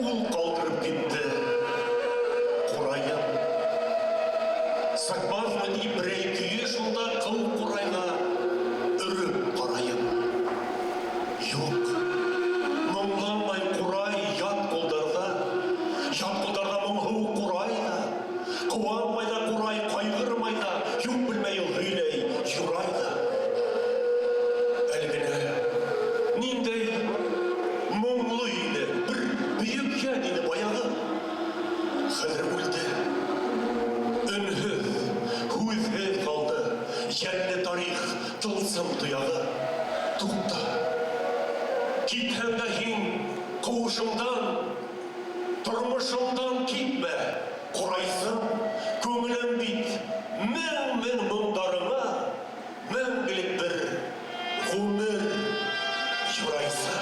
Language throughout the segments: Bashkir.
Ул ҡалдырып китте ҡурайын. Сыҡмаҫмы тип берәй көйө шунда ҡыу ҡурайға өрөп ҡарайым. Юҡ, моңланмай ҡурай ят ҡулдарҙа, Ят ҡулдарҙа моңһоу ҡурай ҙа. Ҡыуанмай ҙа ҡурай, ҡайғырмай ҙа, Юҡ белмәй ул һөйләй, юрай ҙа. Әле генә ниндәй моңло ине, бер бөйөк йән ине баяғы. Хәҙер үлде. Өнһөҙ, һүҙһеҙ ҡалды йәнле тарих тылсым тояғы. Туҡта. Китһәң дә һин ҡыуышыңдан, Тормошоңдан китмә, ҡурайсым, Күңелем бит мең-мең моңдарыңа Мәңгелек бер ғүмер юрайсы.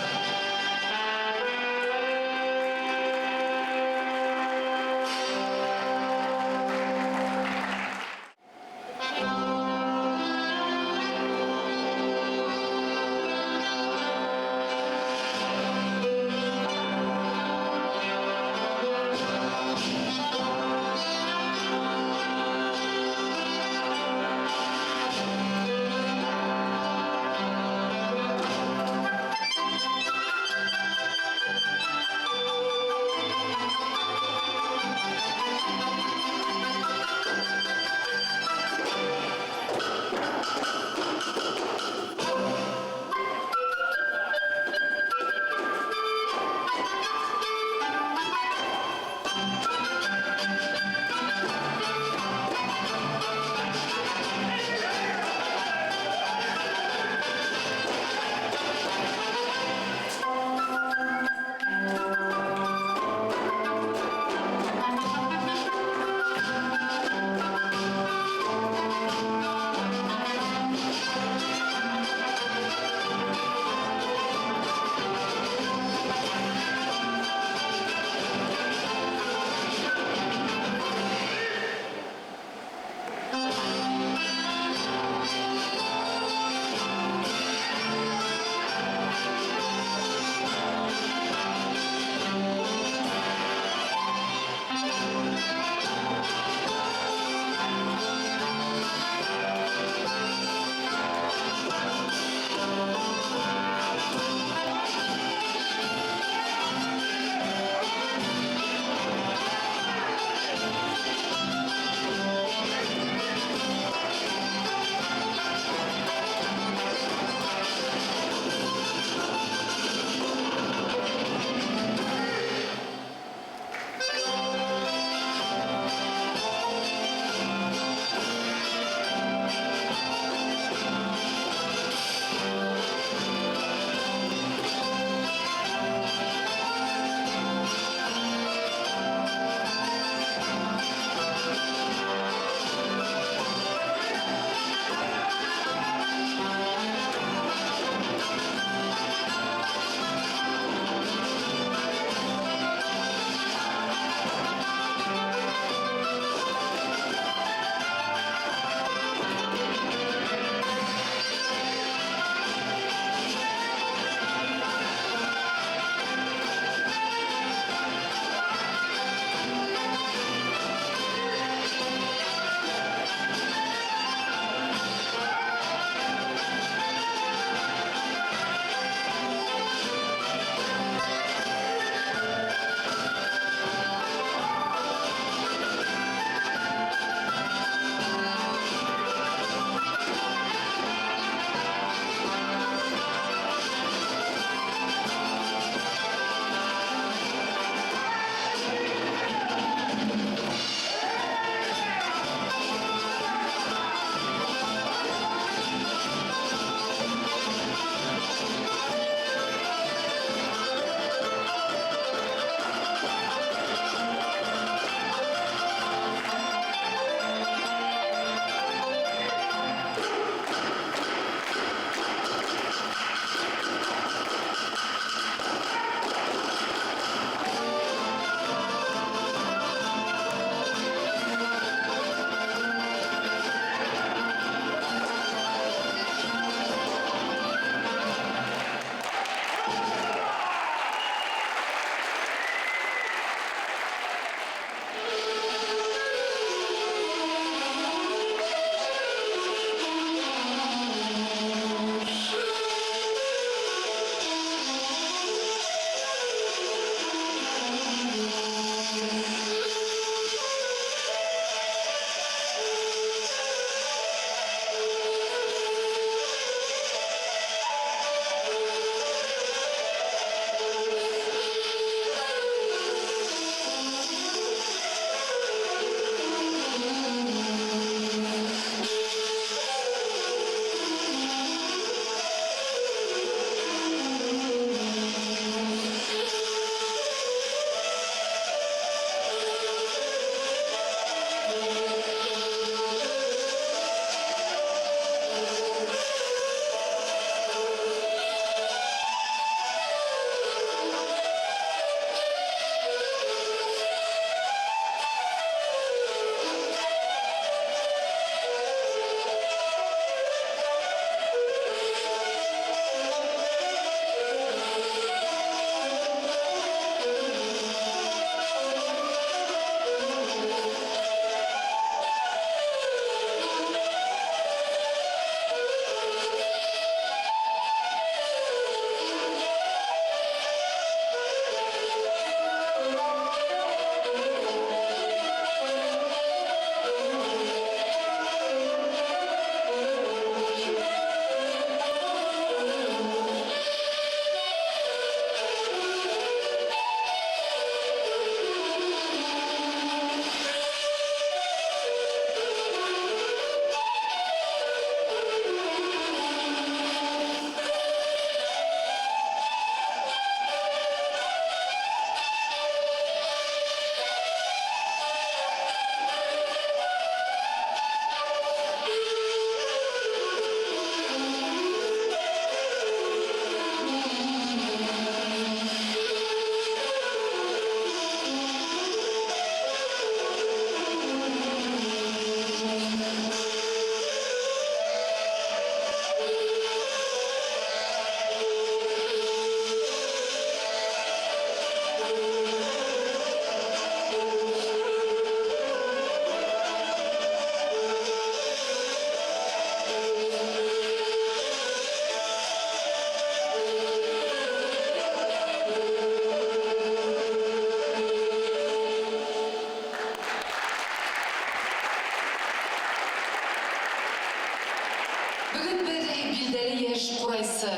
баянсы,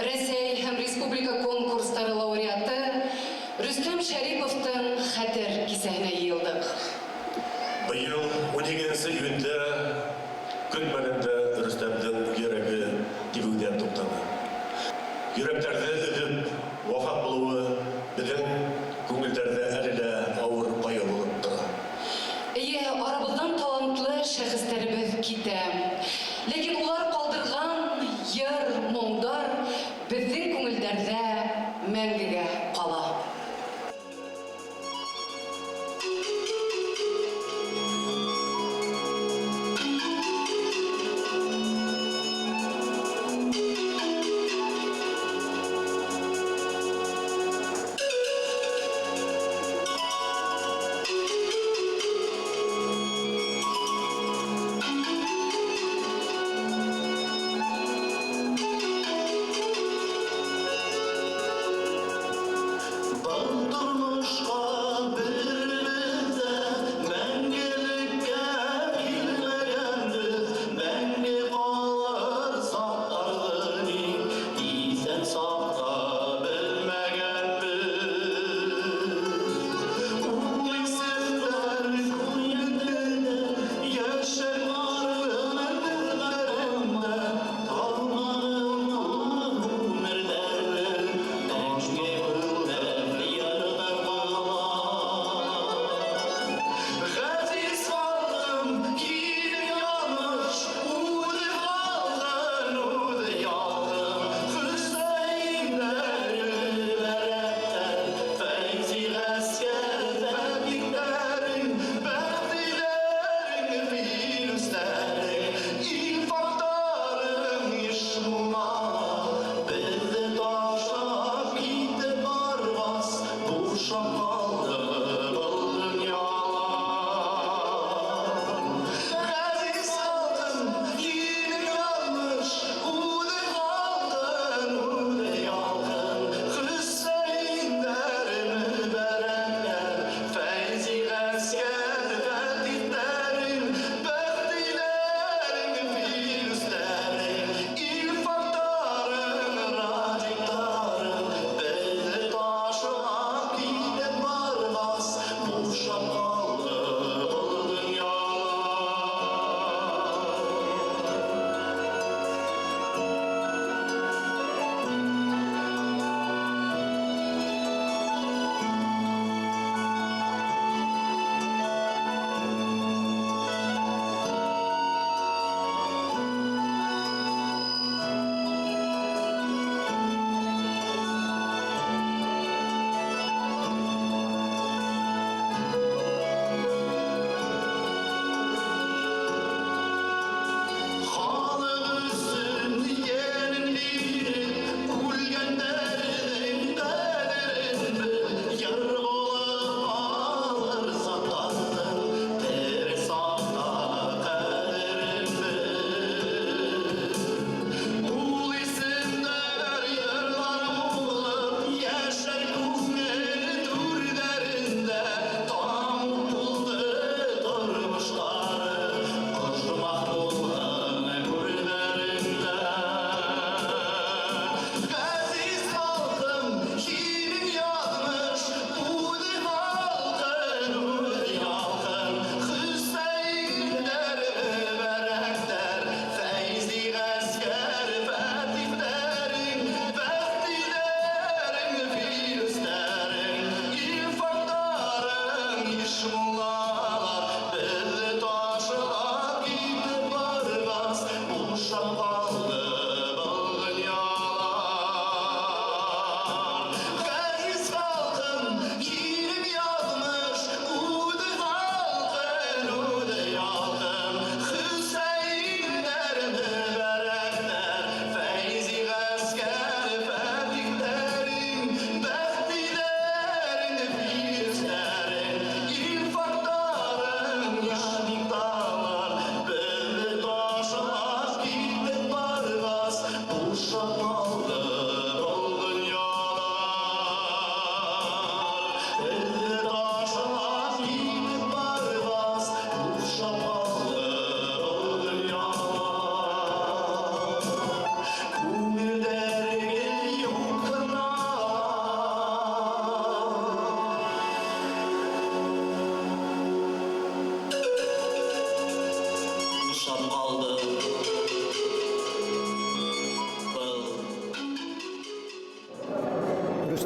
Рәсәй һәм республика конкурстары лауреаты Рөстәм Шәриповтың хәтер кисәһенә йыйылдыҡ. Быйыл 12 июндә көтмәгәндә Рөстәмдең йөрәге тибеүҙән туҡтаны. Йөрәктәрҙе өҙөп вафат булыуы беҙҙең күңелдәрҙә әле лә ауыр ҡайғы булып тора. Эйе, арабыҙҙан талантлы шәхестәребеҙ китә. Ләкин улар ҡалдырған йыр, моңдар беҙҙең күңелдәрҙә мәңгегә ҡала. Был тормошҡа беребеҙ ҙә мәңгелеккә килмәгәнбеҙ, мәңге ҡалыр заттарҙы ник иҫән саҡта белмәгәнбеҙ. Ул исемдәр күңелдә йәшәр дәртләремдә, талмағын ғүмерҙәрен мәңге булып йырҙар ҡала. Ғәзиз халҡым, һинең яҙмыш, үҙе халҡын, үҙе ялҡын. Хөсәйендәр, Мөбәрәктәр, Фәйзи, Ғәскәр, Фәтихтәрең, Бәхтиләрең, Филүстәрең, Илфаҡтарың йыш булмаһа, беҙҙе ташлап китеп барғас, бушап ҡалды был донъяла. Ғәзиз халҡым, һинең яҙмыш, үҙе халҡын, үҙе ялҡын. Хөсәйендәр, Мөбәрәктәр, Фәйзи, Ғәскәр, Фәтихтәрең, Бәхтиләрең, Филүстәрең, Илфаҡтарың, Радиктарың, беҙҙе ташлап китеп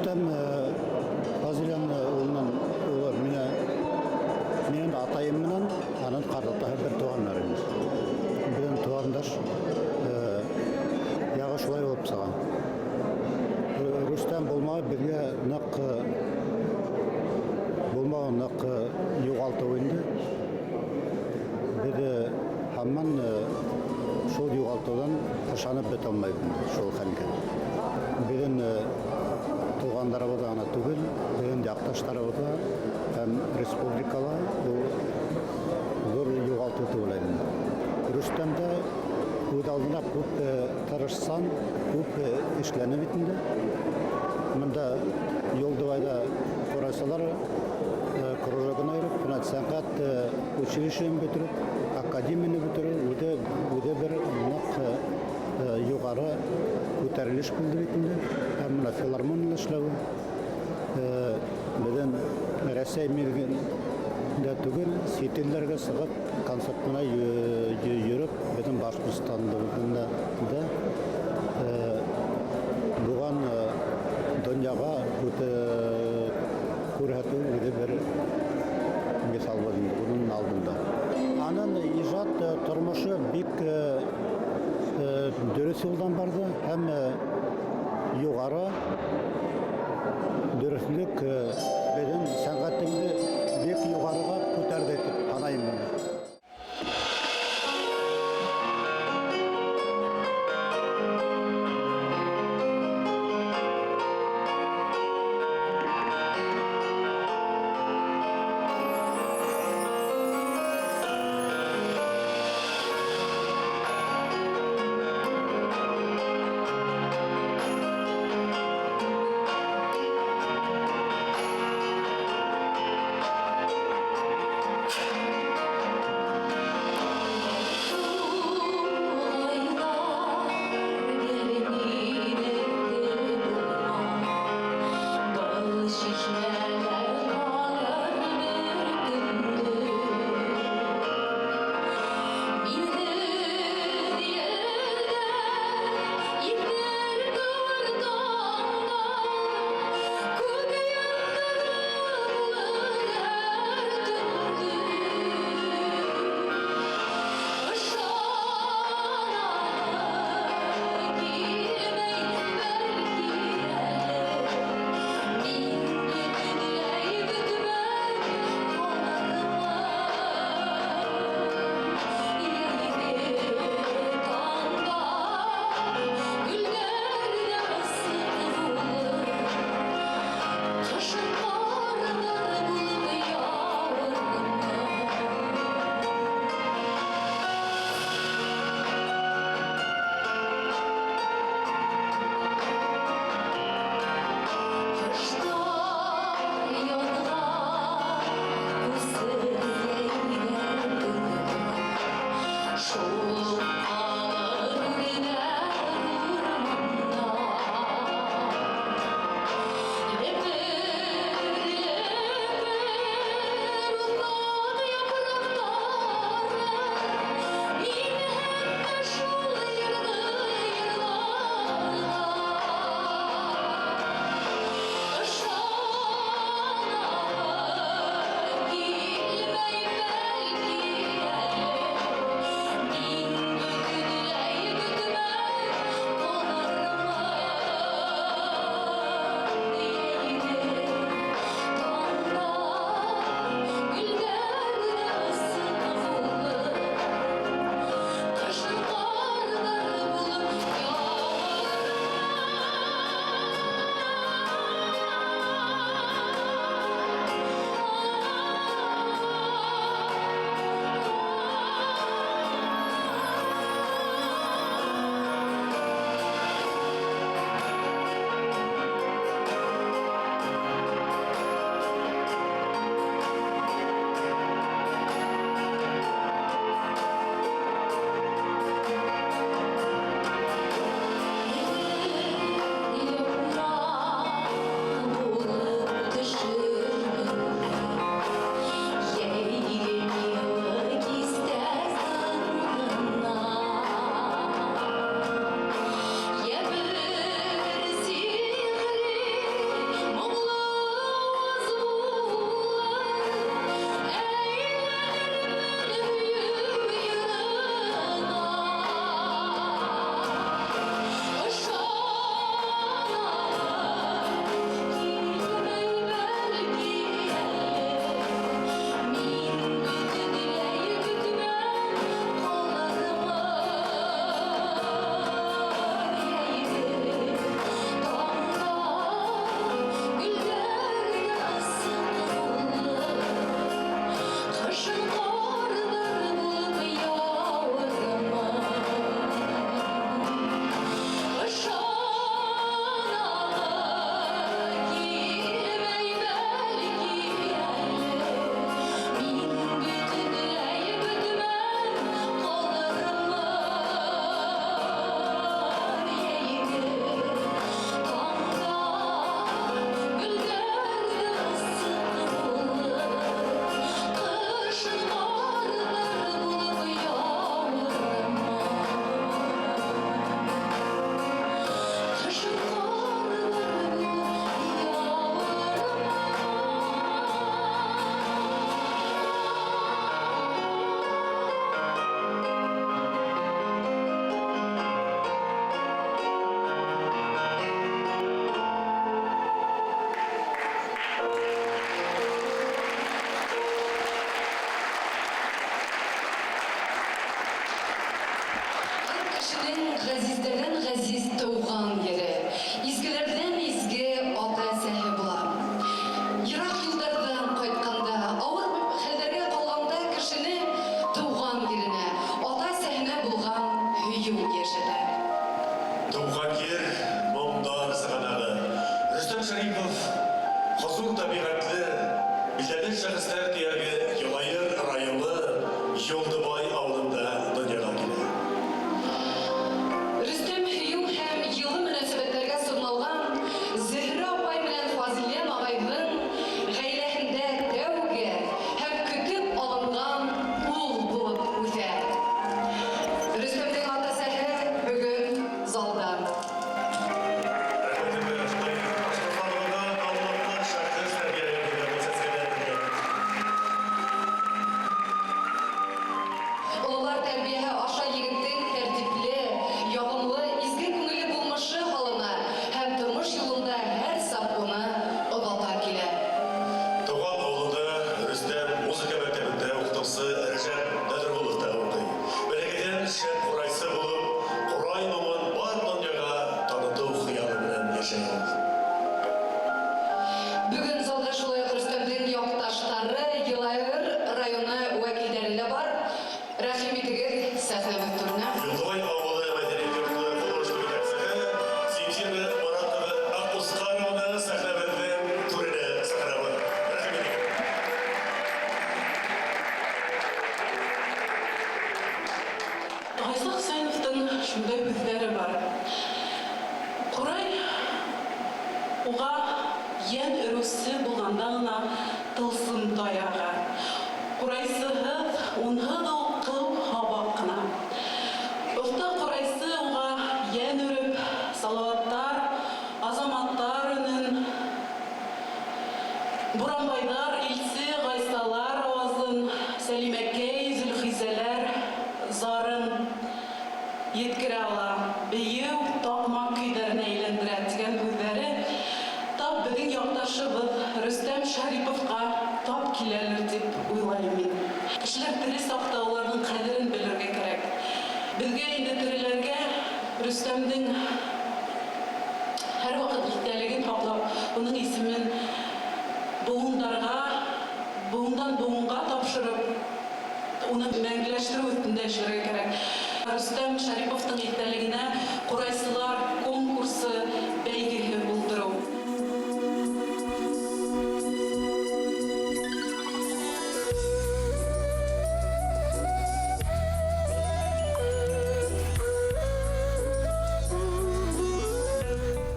Рөстәм Фазылйан улының улы мине минең атайым менән аның ҡартатаһы бер туғандар инде. Беҙҙең туғандаш яғы шулай булып сыға. Рөстәм булмауы беҙгә ныҡ булмауы ныҡ юғалтыу инде. Беҙ һаман шул юғалтыуҙан ышанып бөтә алмайбыҙ инде шул хәлгә. Беҙҙең туғандарыбыҙға ғына түгел, беҙҙең яҡташтарыбыҙға һәм республикала ул ҙур юғалтыу тип уйлайым. Рөстәм дә үҙ алдына күп тырышсан, күп эшләне бит инде. Бында Юлдыбайҙа ҡурайсылар кружогына йөрөп, бына сәнғәт училищеһын бөтөрөп, академияны бөтөрөп, үҙе бер ныҡ юғары күтәрелеш булды бит инде. Һәм бына филармонияла эшләүе беҙҙең Рәсәй миҙгелендә түгел, сит илдәргә сығып, концерт менән йөрөп, беҙҙең Башҡортостаныбыҙҙың да булған донъяға күрһәтеү үҙе бер миҫал булды инде уның алдында. Аның ижад тормошо бик дөрөҫ юлдан барҙы һәм юғары дөрөҫлөк беҙҙең сәнғәтемде бик юғарыға күтәрҙе тип һанайым мин. Билдәле шәхесләр төяге Йолайыр районы Юлдыбай авылында дөньяга килә. Рөстәм һөю һәм йылы мөнәсәбәтләргә сорналган Зөһрә апай белән Фазыльян агайның гаиләһендә тәүге һәм көтеп алынган ул булып үҫә. Рөстәмдең ата-әсәһе бөгөн залда. Рәхмәт инде, шулай башкорт халкында данлыклы шәхес тәрбияләү күрсәткәннәр. Олылар тәрбиәһе аша егеттең тәртипле, ягымлы, изге күңелле булмышы һалына һәм тормыш юлында һәр саҡ уны оҙата килә. Туган авылында Рөстәм музыка мәктәбендә укытучы Рәҗәп Нәдерғоловта укый. Бәләкәйҙән шәп ҡурайсы булып, ҡурай моңон бар донъяға танытыу хыялы менән йәшәй ул. Бөгөн залда шулай уҡ Рөстәмдең яҡташтары, Йылайыр районы вәкилдәре лә бар. Рәхим итегеҙ сәхнәбеҙ түренә. Юлдыбай ауылы мәдәниәт йорто художество етәксеһе Земфира Маратова Аҡҡусҡарованы сәхнәбеҙҙең түренә саҡырабыҙ. Рәхим итегеҙ. Ғайса Хөсәйеновтың шундай һүҙҙәре бар. Ҡурай уға йән өрөүсе булғанда ғына тылсым таяғы. Ҡурайсыһыҙ, унһыҙ ул ҡыу һабаҡ ҡына. Оҫта ҡурайсы уға йән өрөп, Салауаттар, Азаматтар өнөн, Буранбайҙар, Илсе, Ғайсалар ауазын, Сәлимәкәй, Зөлхизәләр зарын еткерә ала. Бейеү таҡмаҡ көйҙәренә әйләндерә тигән һүҙҙәре тап беҙҙең яҡташыбыҙ Рөстәм Шәриповҡа тап киләлер тип уйлайым мин. Кешеләр тере саҡта уларҙың ҡәҙерен белергә кәрәк. Беҙгә инде тереләргә Рөстәмдең һәр ваҡыт иҫтәлеген һаҡлап, уның исемен быуындарға, быуындан быуынға тапшырып, уны мәңгеләштереү өҫтөндә эшләргә кәрәк. Рөстәм Шәриповтың иҫтәлегенә ҡурайсылар конкурсы бәйгеһе булдырыу.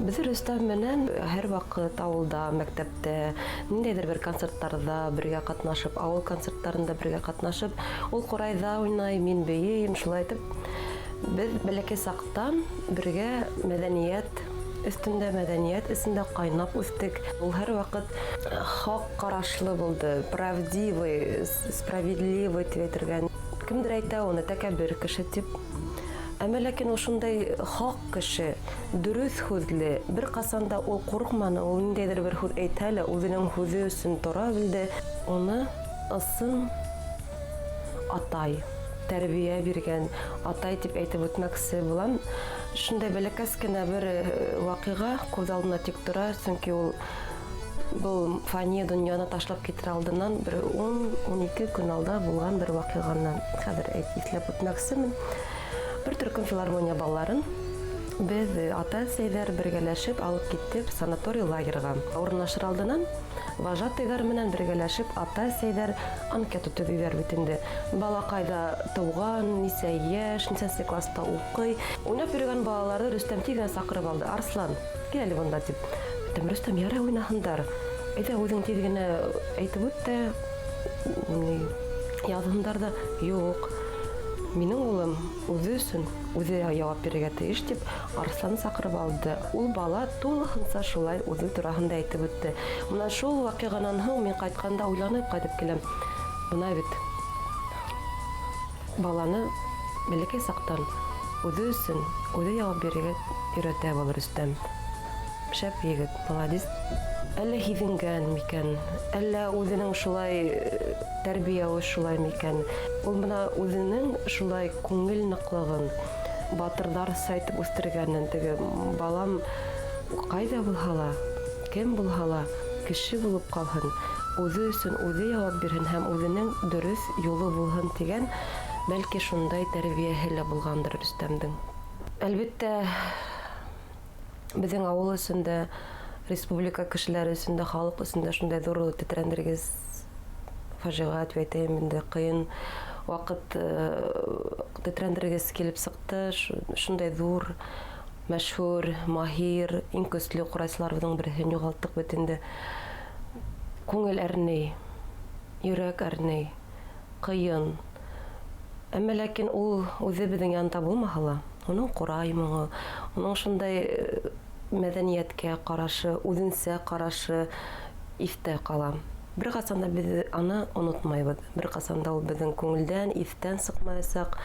Беҙ Рөстәм менән һәр ваҡыт ауылда, мәктәптә, ниндәйҙер бер концерттарҙа бергә ҡатнашып, ауыл концерттарында бергә ҡатнашып, ул ҡурайҙа уйнай, мин бейейем, шулай итеп беҙ бәләкәй саҡтан бергә мәҙәниәт өҫтөндә, мәҙәниәт эсендә ҡайнап үҫтек. Ул һәр ваҡыт хаҡ ҡарашлы булды, правдивый, справедливый тип әйтергә. Кемдер әйтә уны тәкәббер кеше тип. Әммә ләкин ул шундай хаҡ кеше, дөрөҫ һүҙле, бер ҡасан да ул ҡурҡманы, ул ниндәйҙер бер һүҙ әйтһә лә, үҙенең һүҙе өсөн тора белде. Уны ысын атай, тәрбиә биргән атай тип әйтеп үтмәксе булам. Шундай бәләкәс кенә бер ваҡиға күҙ алдына тик тора, сөнки ул был фани донъяны ташлап китер алдынан бер ун-ун ике көн алда булған бер ваҡиғаны хәҙер иҫләп үтмәксемен. Бер төркөм филармония балаларын беҙ ата-әсәйҙәр бергәләшеп алып киттек санаторий лагерға. Урынлашыр алдынан вожатыйҙар менән бергәләшеп ата-әсәйҙәр анкета төҙөйҙәр бит инде. Бала ҡайҙа тыуған, нисә йәш, нисәнсе класста уҡый. Уйнап йөрөгән балаларҙы Рөстәм тиҙ генә саҡырып алды. Арслан, кил әле бында тип. Әйтәм, Рөстәм, ярай уйнаһындар. Әйҙә үҙең тиҙ генә әйтеп үт тә, яҙһындар ҙа. Юҡ, минең улым үҙе өсөн үҙе яуап бирергә тейеш тип Арслан саҡырып алды. Ул бала тулыһынса шулай үҙе тураһында әйтеп үтте. Бына шул ваҡиғанан һуң мин ҡайтҡанда уйланып ҡайтып киләм. Бына бит баланы бәләкәй саҡтан үҙе өсөн үҙе яуап бирергә өйрәтә был Рөстәм. Шәп егет, молодец. Әллә һиҙенгән микән, әллә үҙенең шулай тәрбиәүе шулай микән. Ул бына үҙенең шулай күңел ныҡлығын батырҙарса итеп үҫтергәнен, теге балам ҡайҙа булһа ла, кем булһа ла, кеше булып ҡалһын, үҙе өсөн үҙе яуап бирһен һәм үҙенең дөрөҫ юлы булһын тигән, бәлки шундай тәрбиәһе лә булғандыр Рөстәмдең. Әлбиттә, беҙҙең ауыл өсөн дә, Республика кешеләре өсөн дә, халыҡ өсөн дә шундай ҙур тетрәндергес фажиғә тип әйтәйем инде, ҡыйын ваҡыт тетрәндергес килеп сыҡты. Шундай ҙур, мәшһүр, маһир, иң көслө ҡурайсыларыбыҙҙың береһен юғалттыҡ бит инде. Күңел әрней, йөрәк әрней, ҡыйын. Әммә ләкин ул үҙе беҙҙең янда булмаһа ла, уның ҡурай моңо, уның шундай мәҙәниәткә ҡарашы, үҙенсә ҡарашы иҫтә ҡала. Бер ҡасан да беҙ аны онотмайбыҙ. Бер ҡасан да ул беҙҙең күңелдән, иҫтән сыҡмаясаҡ.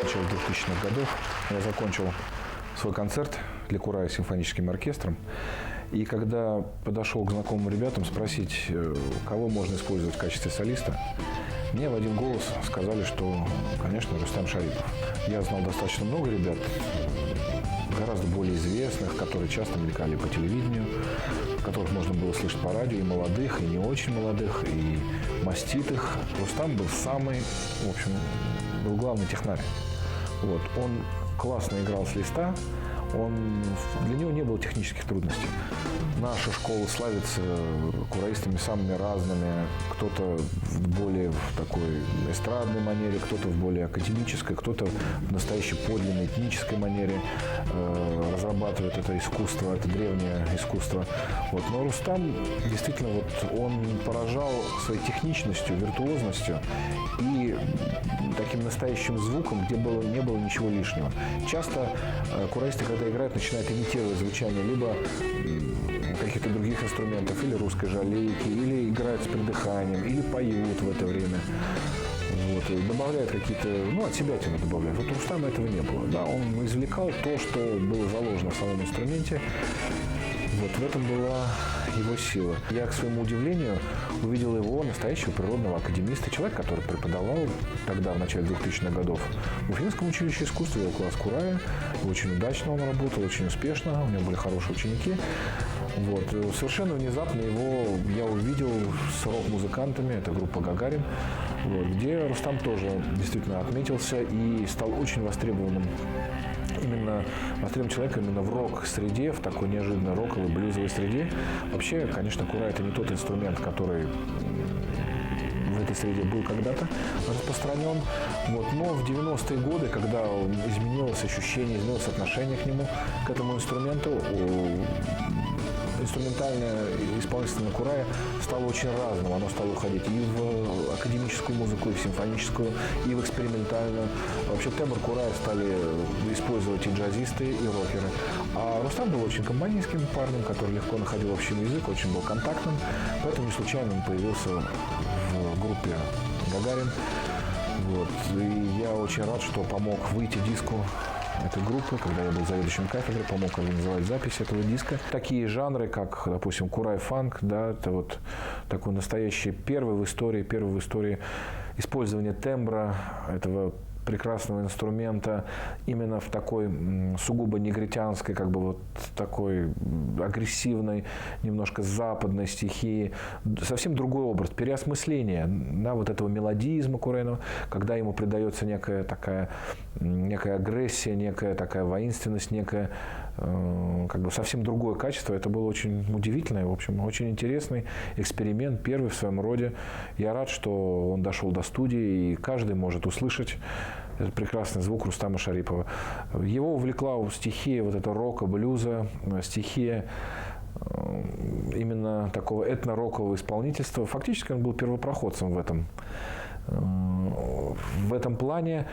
Начала 2000-х годов я закончил свой концерт для Курая с симфоническим оркестром. И когда подошел к знакомым ребятам спросить, кого можно использовать в качестве солиста, мне в один голос сказали, что, конечно, Рустам Шарипов. Я знал достаточно много ребят, гораздо более известных, которые часто мелькали по телевидению, которых можно было слышать по радио, и молодых, и не очень молодых, и маститых. Рустам был самый, в общем, был главный технарь. Вот. Он классно играл с листа, Для него не было технических трудностей. Наша школа славится кураистами самыми разными. Кто-то в более в такой эстрадной манере, кто-то в более академической, кто-то в настоящей подлинной этнической манере разрабатывает это искусство, это древнее искусство. Вот. Но Рустам действительно вот, он поражал своей техничностью, виртуозностью и таким настоящим звуком, где не было ничего лишнего. Часто кураисты, когда играют, начинают имитировать звучание либо каких-то других инструментов, или русской жалейки, или играют с придыханием, или поют в это время. Вот, и добавляют какие-то, ну, от себя тяну добавляют. Вот у Рустама этого не было. Да? Он извлекал то, что было заложено в самом инструменте. Вот в этом была его сила. Я, к своему удивлению, увидел его, настоящего природного академиста, человек, который преподавал тогда, в начале 2000-х годов, в Уфимском училище искусств, вел класс Курая. Очень удачно он работал, очень успешно, у него были хорошие ученики. Вот. Совершенно внезапно его я увидел с рок-музыкантами, это группа «Гагарин», вот, где Рустам тоже действительно отметился и стал очень востребованным. Именно востребованным человеком именно в рок-среде, в такой неожиданной роковой, блюзовой среде. Вообще, конечно, курай – это не тот инструмент, который в этой среде был когда-то распространен. Вот. Но в 90-е годы, когда изменилось ощущение, изменилось отношение к нему, к этому инструменту, инструментальное исполнительство на курае стало очень разным. Оно стало уходить и в академическую музыку, и в симфоническую, и в экспериментальную. Вообще тембр курая стали использовать и джазисты, и рокеры. А Рустам был очень компанейским парнем, который легко находил общий язык, очень был контактным. Поэтому не случайно он появился в группе «Гагарин». Вот. И я очень рад, что помог выйти диску этой группы, когда я был заведующим кафедрой, помог организовать запись этого диска. Такие жанры, как, допустим, курай-фанк, да, это вот такой настоящий первый в истории использование тембра этого прекрасного инструмента именно в такой сугубо негритянской, как бы вот такой агрессивной, немножко западной стихии. Совсем другой образ, переосмысление, да, вот этого мелодизма курайного, когда ему придается некая такая, некая агрессия, некая такая воинственность, некая как бы совсем другое качество. Это было очень удивительно, в общем, очень интересный эксперимент, первый в своем роде. Я рад, что он дошел до студии, и каждый может услышать этот прекрасный звук Рустама Шарипова. Его увлекла стихия вот этого рока, блюза, стихия именно такого этно-рокового исполнительства. Фактически он был первопроходцем в этом плане,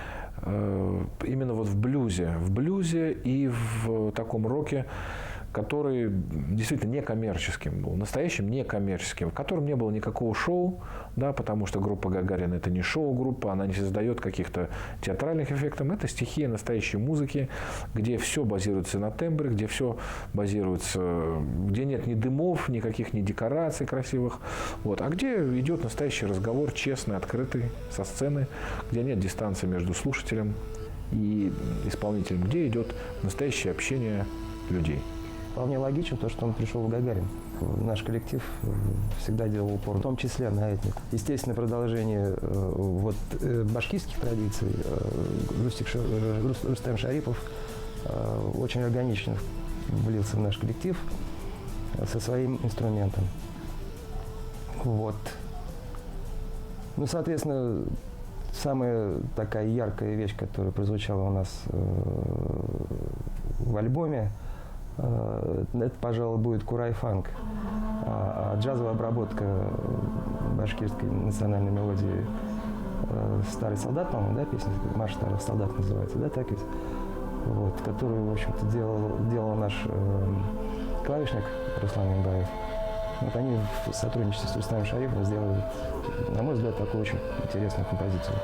именно вот в блюзе и в таком роке, который действительно некоммерческим был, настоящим некоммерческим, в котором не было никакого шоу, да, потому что группа «Гагарин» – это не шоу-группа, она не создает каких-то театральных эффектов, это стихия настоящей музыки, где все базируется на тембре, где все базируется, где нет ни дымов, никаких ни декораций красивых, вот, а где идет настоящий разговор, честный, открытый, со сцены, где нет дистанции между слушателем и исполнителем, где идет настоящее общение людей. Вполне логично то, что он пришел в «Гагарин». Наш коллектив всегда делал упор, в том числе на этнику. Естественно, продолжение вот, башкирских традиций Рустем Шарипов очень органично влился в наш коллектив со своим инструментом. Вот. Ну, соответственно, самая такая яркая вещь, которая прозвучала у нас в альбоме, это, пожалуй, будет курай-фанк, джазовая обработка башкирской национальной мелодии «Старый солдат», по-моему, да, песня «Марш старых солдат» называется, да, так ведь? Вот, которую, в общем-то, делал наш клавишник Руслан Имбаев. Вот они в сотрудничестве с Рустамом Шариповым сделали, на мой взгляд, такую очень интересную композицию.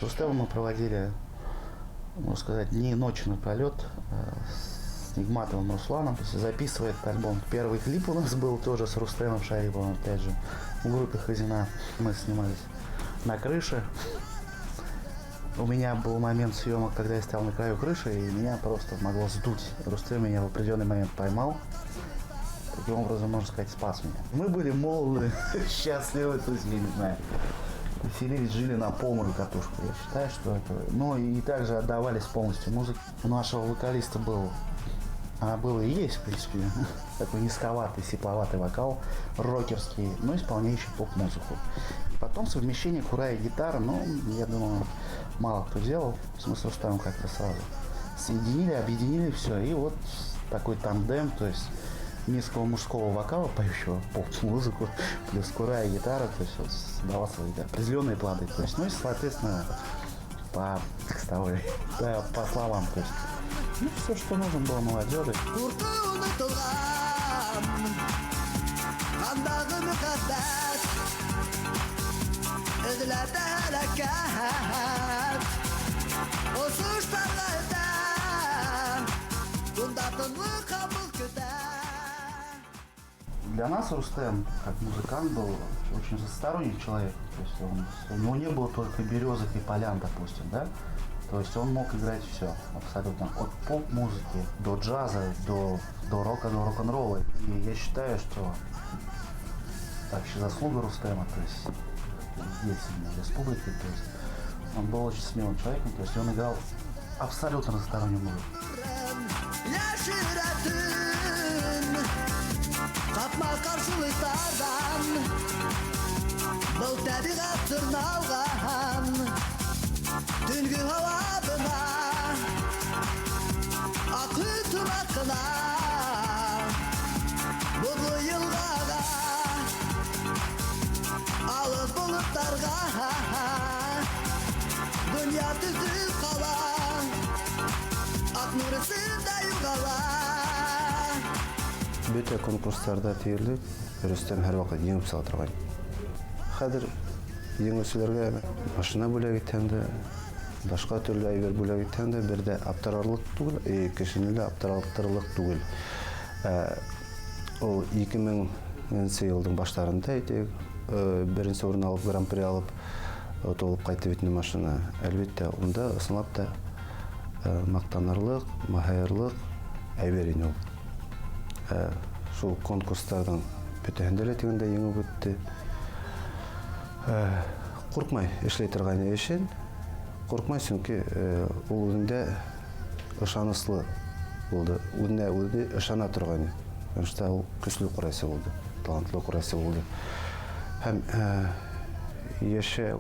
С Рустемом мы проводили, можно сказать, дни и ночи напролет с Нигматовым Русланом. То есть записывает альбом. Первый клип у нас был тоже с Рустемом Шариповым, опять же, в группе Хазина. Мы снимались на крыше. У меня был момент съемок, когда я стоял на краю крыши, и меня просто могло сдуть. Рустем меня в определенный момент поймал. Таким образом, можно сказать, спас меня. Мы были молоды, счастливы, то есть, я не знаю, веселились, жили на полную катушку. Я считаю, что это... Ну, и также отдавались полностью музыке. У нашего вокалиста был, а был и есть, в принципе, такой низковатый, сипловатый вокал, рокерский, но исполняющий поп-музыку. И потом совмещение курая и гитары, ну, я думаю, мало кто делал. Мы с Рустамом как-то сразу соединили, объединили все. И вот такой тандем, то есть низкого мужского вокала, поющего поп-музыку, плюс курая и гитара, то есть вот давал свои определенные плоды. То есть, ну и, соответственно, по текстовой, да, по словам, то есть, ну, все, что нужно было молодежи. Для нас Рустем, как музыкант, был очень разносторонний человек. То есть у него не было только березок и полян, допустим, да? То есть он мог играть все абсолютно. От поп-музыки до джаза, до рока, до рок-н-ролла. И я считаю, что вообще заслуга Рустема, то есть здесь, в республике, то есть он был очень смелым человеком, то есть он играл абсолютно разностороннюю музыку. Бөтә конкурстарҙа тиерлек Рөстәм һәр ваҡыт еңеп сыға торған. Хәҙер еңеүселәргә машина бүләк итһәң дә, башҡа төрлө әйбер бүләк итһәң дә, бер дә аптырарлыҡ түгел, кешене лә аптыраттырырлыҡ түгел. Ул 2000-нсе йылдың баштарында әйтәйек, беренсе урын алып, гран-при алып, отолып ҡайтып бит машина. Әлбиттә, унда ысынлап та маҡтанырлыҡ, маһайырлыҡ әйбер ине ул. Шул конкурстарҙың бөтәһендә лә тигәндә еңеп үтте. Ҡурҡмай эшләй торған эшен, ҡурҡмай, сөнки ул үҙендә ышаныслы булды, үҙенә үҙе ышана торған. Потому что ул көслө ҡурайсы булды, талантлы ҡурайсы булды. Һәм йәшәү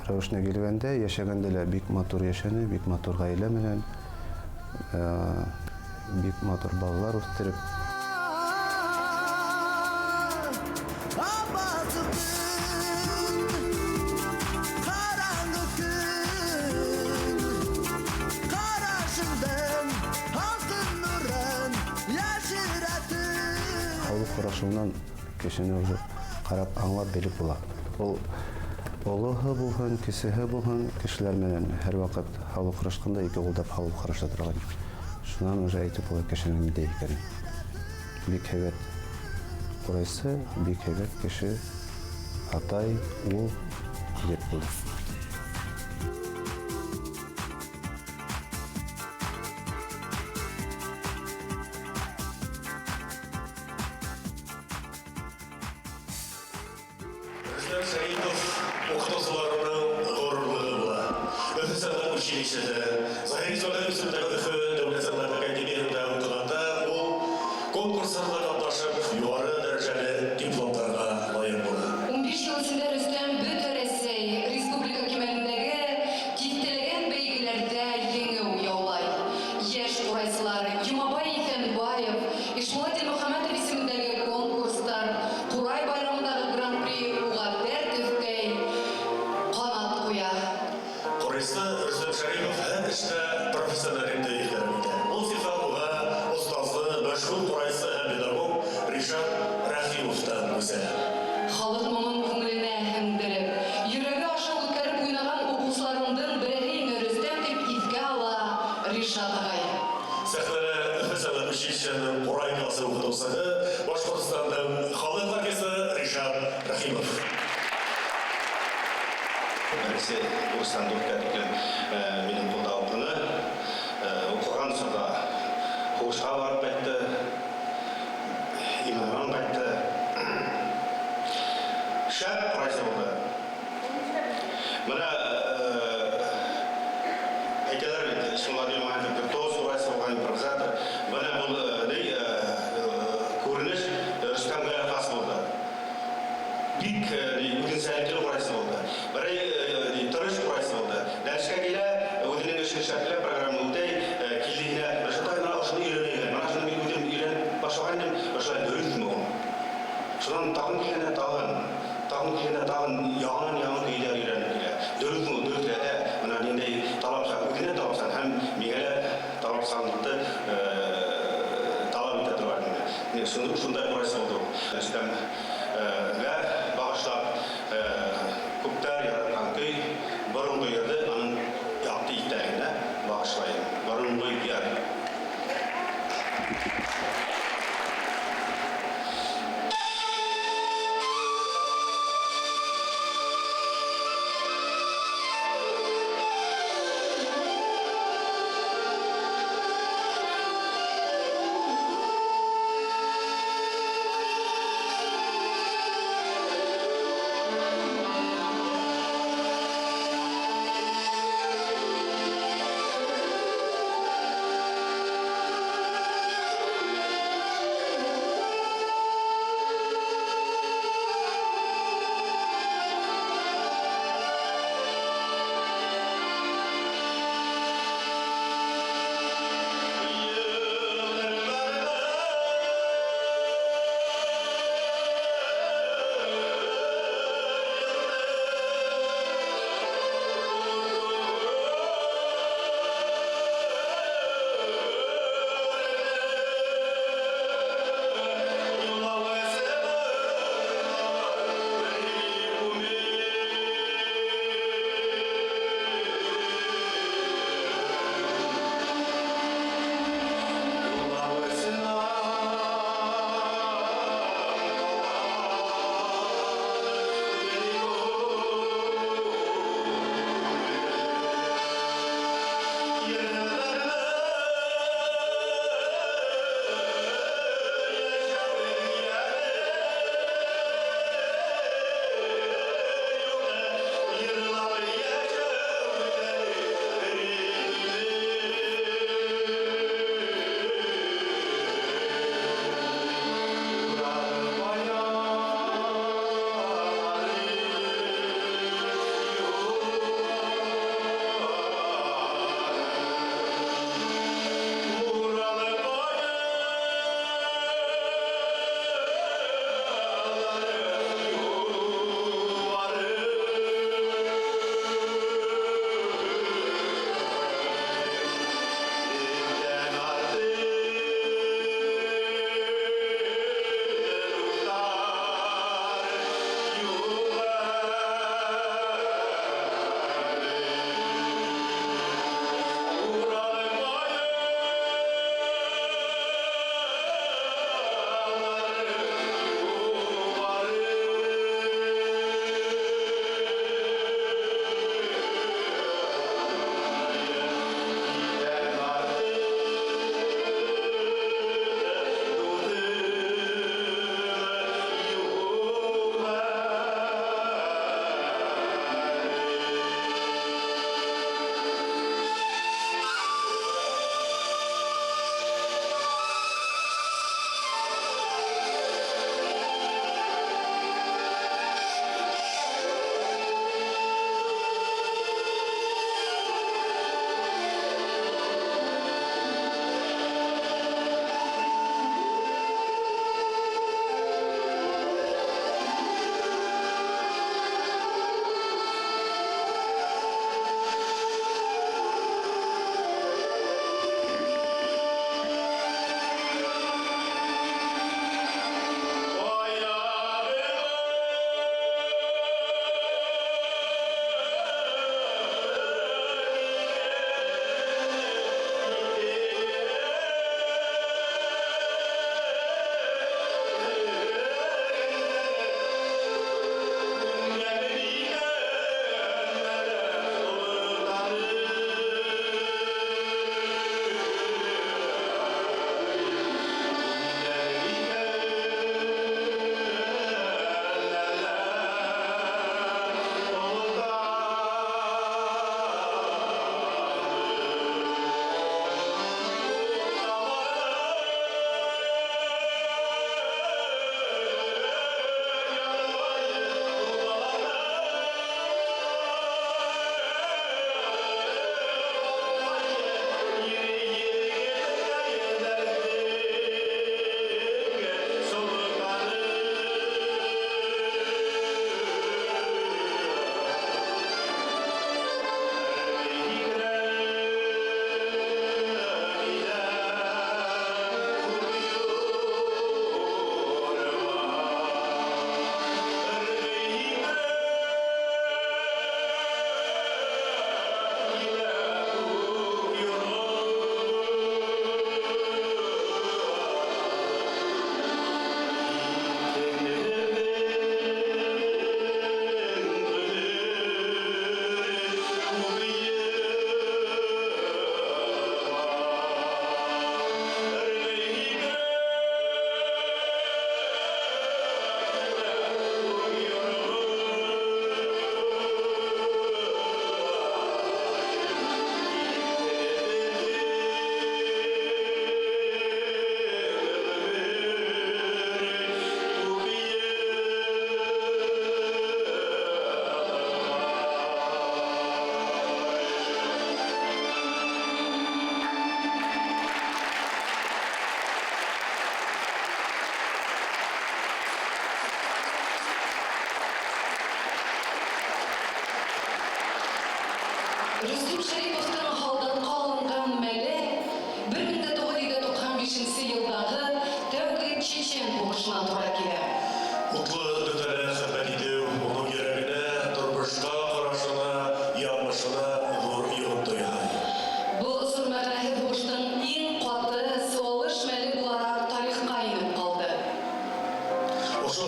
рәүешенә килгәндә, йәшәгәндә лә бик матур йәшәне, бик матур ғаилә менән, бик матур балалар үҫтереп. Һаулыҡ һорашыуынан кешене уже ҡарап, аңлап белеп була. Ул олоһо булһын, кесеһе булһын, кешеләр менән һәр ваҡыт һаулыҡ һорашҡанда ике ҡулдап һаулыҡ һораша торған. Шунан уже әйтеп була кешенең ниндәй икәнен. Бик һәйбәт ҡурайсы, бик һәйбәт кеше, атай, ул, егет булды. Рөстәм Шәрипов уҡытыусыларының ғорурлығы була. Өфө сәнғәт училищеһы, Заһир Исмәғилов исемендәге Өфө дәүләт сәнғәт академияһында уҡығанда ул конкурстарҙа ҡатнашып, юғары дәрәжәле дипломдарға лайыҡ була. 15 йыл эсендә Рөстәм бөтә Рәсәй, республика кимәлендәге тиҫтәләгән бәйгеләрҙә еңеү яулай. Йәш ҡурайсылар Йомабай Иҫәнбаев, Ишмулла Дилмөхәмәтов исемендәге конкурстар, Ҡурай байрамындағы гран-при уға дәрт өҫтәй, ҡанат ҡуя. Ҡурайсы Рөстәм Шәрипов һәр эш Ибраһимов. Беренсе курстан дүрткә тиклем минең ҡулда уҡыны. Уҡыған осорҙа һуғышҡа барып ҡайтты, иманынан ҡайтты. Шәп ҡурайсы булды. Бына әйтәләр бит, Ишмулла Дилмәхәмәтов виртуоз ҡурайсы булған, импровизатор. Бына был күренеш Рөстәмгә хас булды. Бик үҙенсәлекле ҡурайсы булды. Берәй тырыш ҡурайсы булды. Дәрескә килә, үҙенең эшен эшләп, программа үтәй, килде генә, Рәшат ағай, мына ошоно өйрәнәйем. Мына шуны мин үҙем өйрәнеп башлаған инем, ошолай дөрөҫмө ул? Шунан тағын килгәндә тағын, тағын килгәндә тағын яңынан-яңы көйҙәр өйрәнеп килә. Дөрөҫмө ул? Дөрөҫләтә. Мына ниндәй талапсан, үҙенә талапсан һәм миңә лә талапсанлыҡты талап итә торған ине. Шундай ҡурайсы булды ул. Рөстәмгә бағышлап күптәр яратҡан көй, боронғо йырҙы уның яҡты иҫтәлегенә бағышлайым. Боронғо йыр.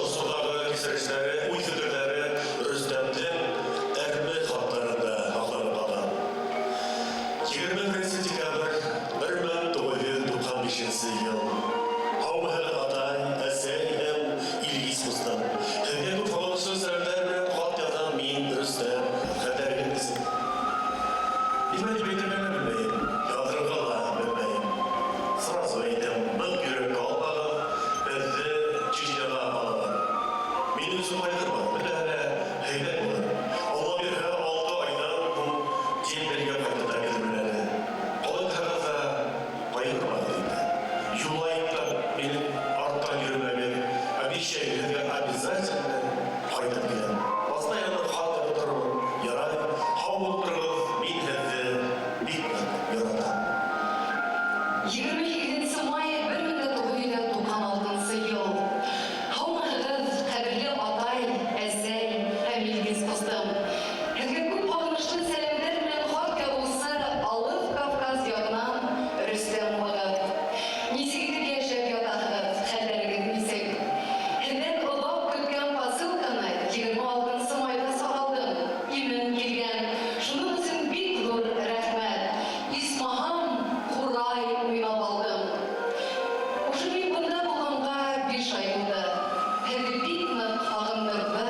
осорҙағы кисерештәре, уй-фекерҙәре Рөстәмдең әрме хаттарында һаҡланып ҡалған. 21 декабрь 1995 йыл. Һаумыһығыҙ, атай, әсәй һәм Илгиз ҡустым. Һеҙгә күп һағынышлы сәләмдәр менән хат яҙған мин, Рөстәм. Хәлдәрегеҙ нисек? Нимә тип әйтергә лә белмәйем, яҙырға ла белмәйем. Сразу әйтәм, ныҡ йөрәккә алмағыҙ, беҙҙе Чечняға алалар. Мин үҙем ҡайғырмам, бөтәһе лә һәйбәт булыр. Алла бирһә, 6 айҙан һуң дембельгә ҡайтып та килермен әле. Ҡалайтһағыҙ ҙа ҡайғырмағыҙ инде. Юлайып та минең арттан йөрөмәгеҙ. Обещаю, һеҙгә обязательно ҡайтып киләм. Постоянно хат яҙып торормон. Ярай, һау булып тороғоҙ, мин һеҙҙе бик ныҡ яратам. 28 май 1996 йыл. Һаумыһығыҙ, ҡәҙерле атай, әсәй һәм Илгиз ҡустым. Һеҙгә күп һағынышлы сәләмдәр менән хат яҙыусы алыҫ Кавказ яғынан Рөстәм улығыҙ. Нисек итеп йәшәп ятаһығыҙ, хәлдәрегеҙ нисек? Һеҙҙән оҙаҡ көткән посылканы 26 майҙа алдым. Имен килгән. Шуның өсөн бик ҙур рәхмәт. Исмаһам, ҡурай уйнап алдым. Уже мин бында булғанға 5 ай булды. Һеҙҙе бик ныҡ һағындырҙы.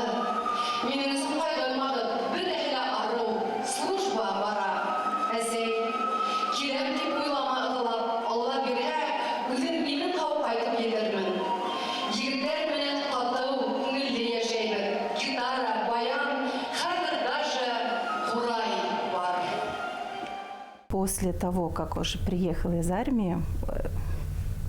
Минең өсөн ҡайғырмағыҙ, бөтәһе лә арыу, служба бара. Әсәй, киләм тип уйлама ыҙалап, Алла бирһә, үҙем имен һау ҡайтып етермен. Егеттәр менән татыу, күңелле йәшәйбеҙ. Гитара, баян, хәҙер даже ҡурай бар. После того, как уже приехал из армии,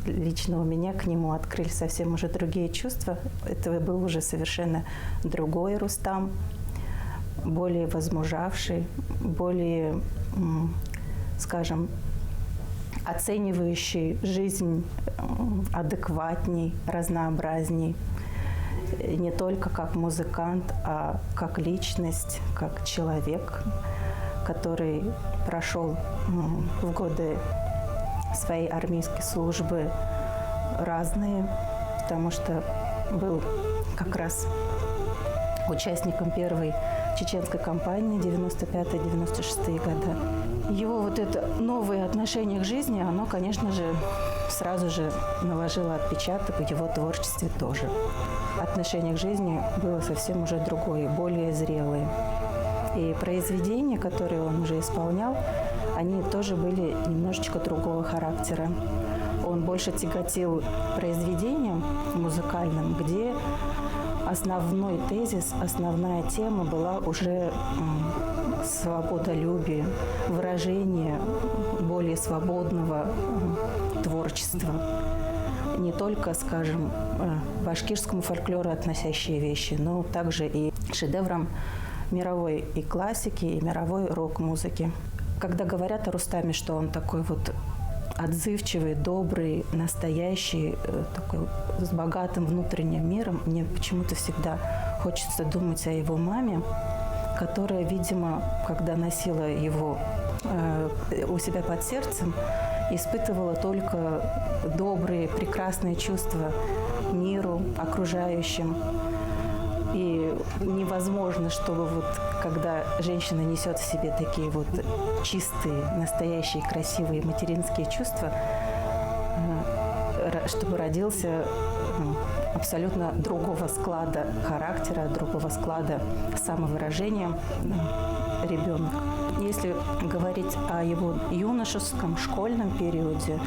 лично у меня к нему открылись совсем уже другие чувства. Это был уже совершенно другой Рустам, более возмужавший, более, скажем, оценивающий жизнь адекватней, разнообразней. Не только как музыкант, а как личность, как человек, который прошел в годы своей армейской службы разные, потому что был как раз участником первой чеченской кампании 95-96 года. Его вот это новое отношение к жизни, оно, конечно же, сразу же наложило отпечаток в его творчестве тоже. Отношение к жизни было совсем уже другое, более зрелое. И произведения, которые он уже исполнял, они тоже были немножечко другого характера. Он больше тяготил произведениям музыкальным, где основной тезис, основная тема была уже свободолюбие, выражение более свободного творчества. Не только, скажем, башкирскому фольклору относящие вещи, но также и шедеврам мировой и классики, и мировой рок-музыки. Когда говорят о Рустаме, что он такой вот отзывчивый, добрый, настоящий, такой с богатым внутренним миром, мне почему-то всегда хочется думать о его маме, которая, видимо, когда носила его у себя под сердцем, испытывала только добрые, прекрасные чувства миру, окружающим. И невозможно, чтобы вот когда женщина несет в себе такие вот чистые, настоящие, красивые материнские чувства, чтобы родился абсолютно другого склада характера, другого склада самовыражения ребенок. Если говорить о его юношеском, школьном периоде,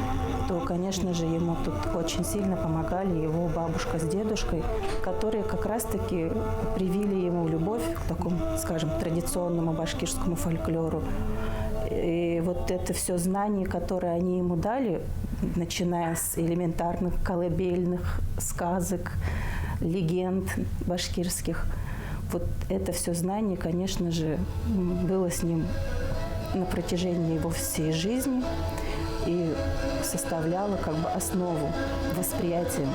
то, конечно же, ему тут очень сильно помогали его бабушка с дедушкой, которые как раз-таки привили ему любовь к такому, скажем, традиционному башкирскому фольклору. И вот это все знание, которое они ему дали, начиная с элементарных колыбельных сказок, легенд башкирских, вот это все знание, конечно же, было с ним на протяжении его всей жизни и составляло как бы основу восприятия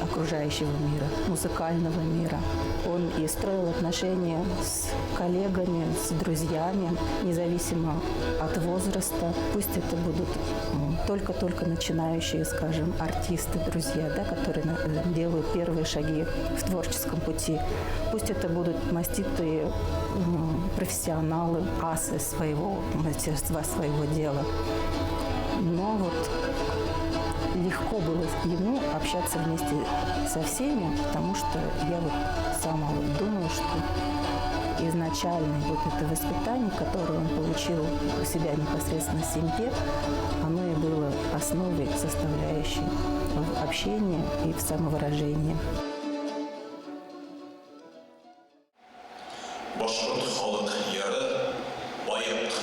окружающего мира. окружающего мира, музыкального мира. Он и строил отношения с коллегами, с друзьями, независимо от возраста. Пусть это будут только-только начинающие, скажем, артисты, друзья, да, которые делают первые шаги в творческом пути. Пусть это будут маститые профессионалы, асы своего мастерства, своего дела. Но вот легко было ему общаться вместе со всеми, потому что я вот сама вот думаю, что изначально вот это воспитание, которое он получил у себя непосредственно в семье, оно и было основой, составляющей в общении и в самовыражении. Башҡорт халыҡ йыры «Байыҡ».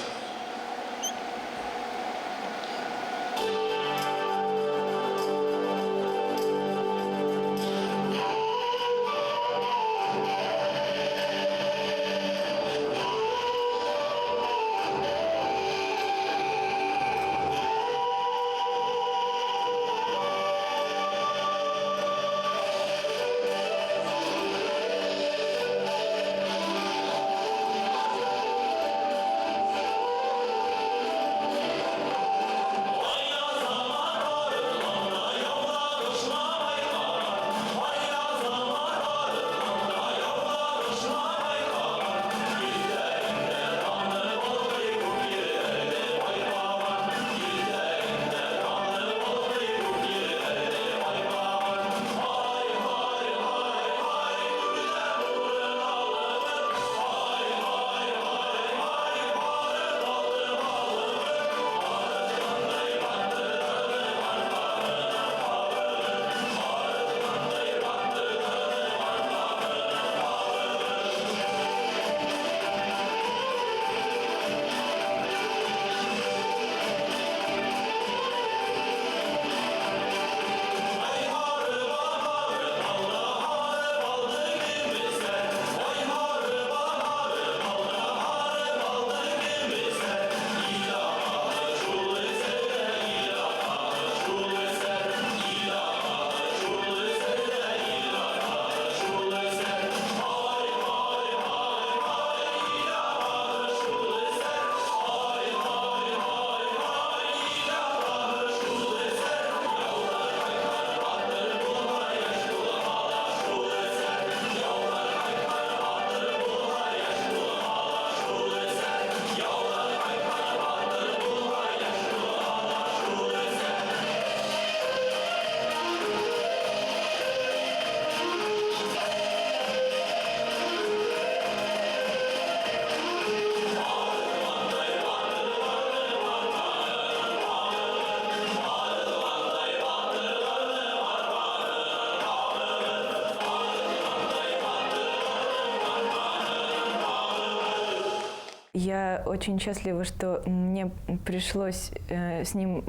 Я очень счастлива, что мне пришлось с ним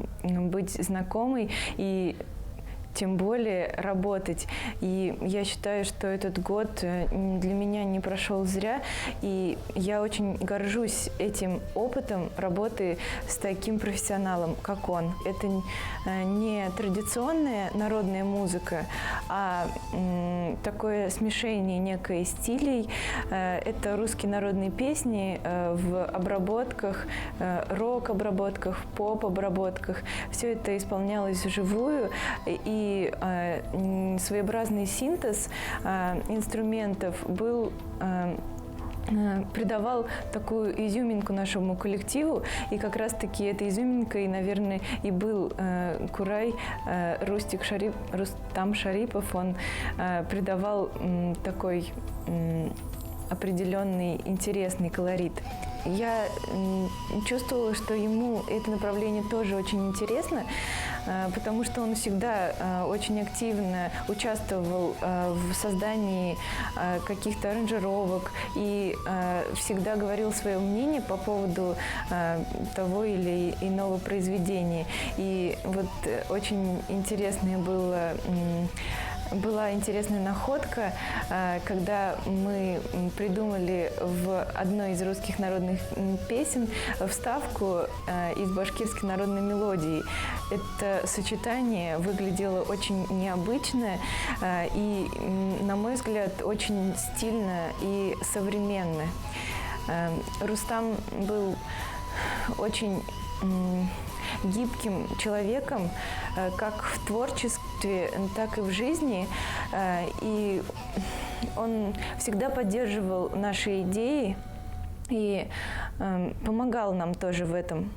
быть знакомой и тем более работать. И я считаю, что этот год для меня не прошел зря. И я очень горжусь этим опытом работы с таким профессионалом, как он. Это не традиционная народная музыка, а такое смешение некое стилей. Это русские народные песни в обработках, рок-обработках, поп-обработках. Все это исполнялось вживую. И своеобразный синтез инструментов был, придавал такую изюминку нашему коллективу. И как раз-таки этой изюминкой, наверное, и был Курай Рустик Шарип, Рустам Шарипов. Он придавал такой определенный интересный колорит. Я чувствовала, что ему это направление тоже очень интересно, потому что он всегда очень активно участвовал в создании каких-то аранжировок и всегда говорил свое мнение по поводу того или иного произведения. И вот очень интересное было Была интересная находка, когда мы придумали в одной из русских народных песен вставку из башкирской народной мелодии. Это сочетание выглядело очень необычно и, на мой взгляд, очень стильно и современно. Рустам был очень гибким человеком, как в творчестве, так и в жизни. И он всегда поддерживал наши идеи и помогал нам тоже в этом.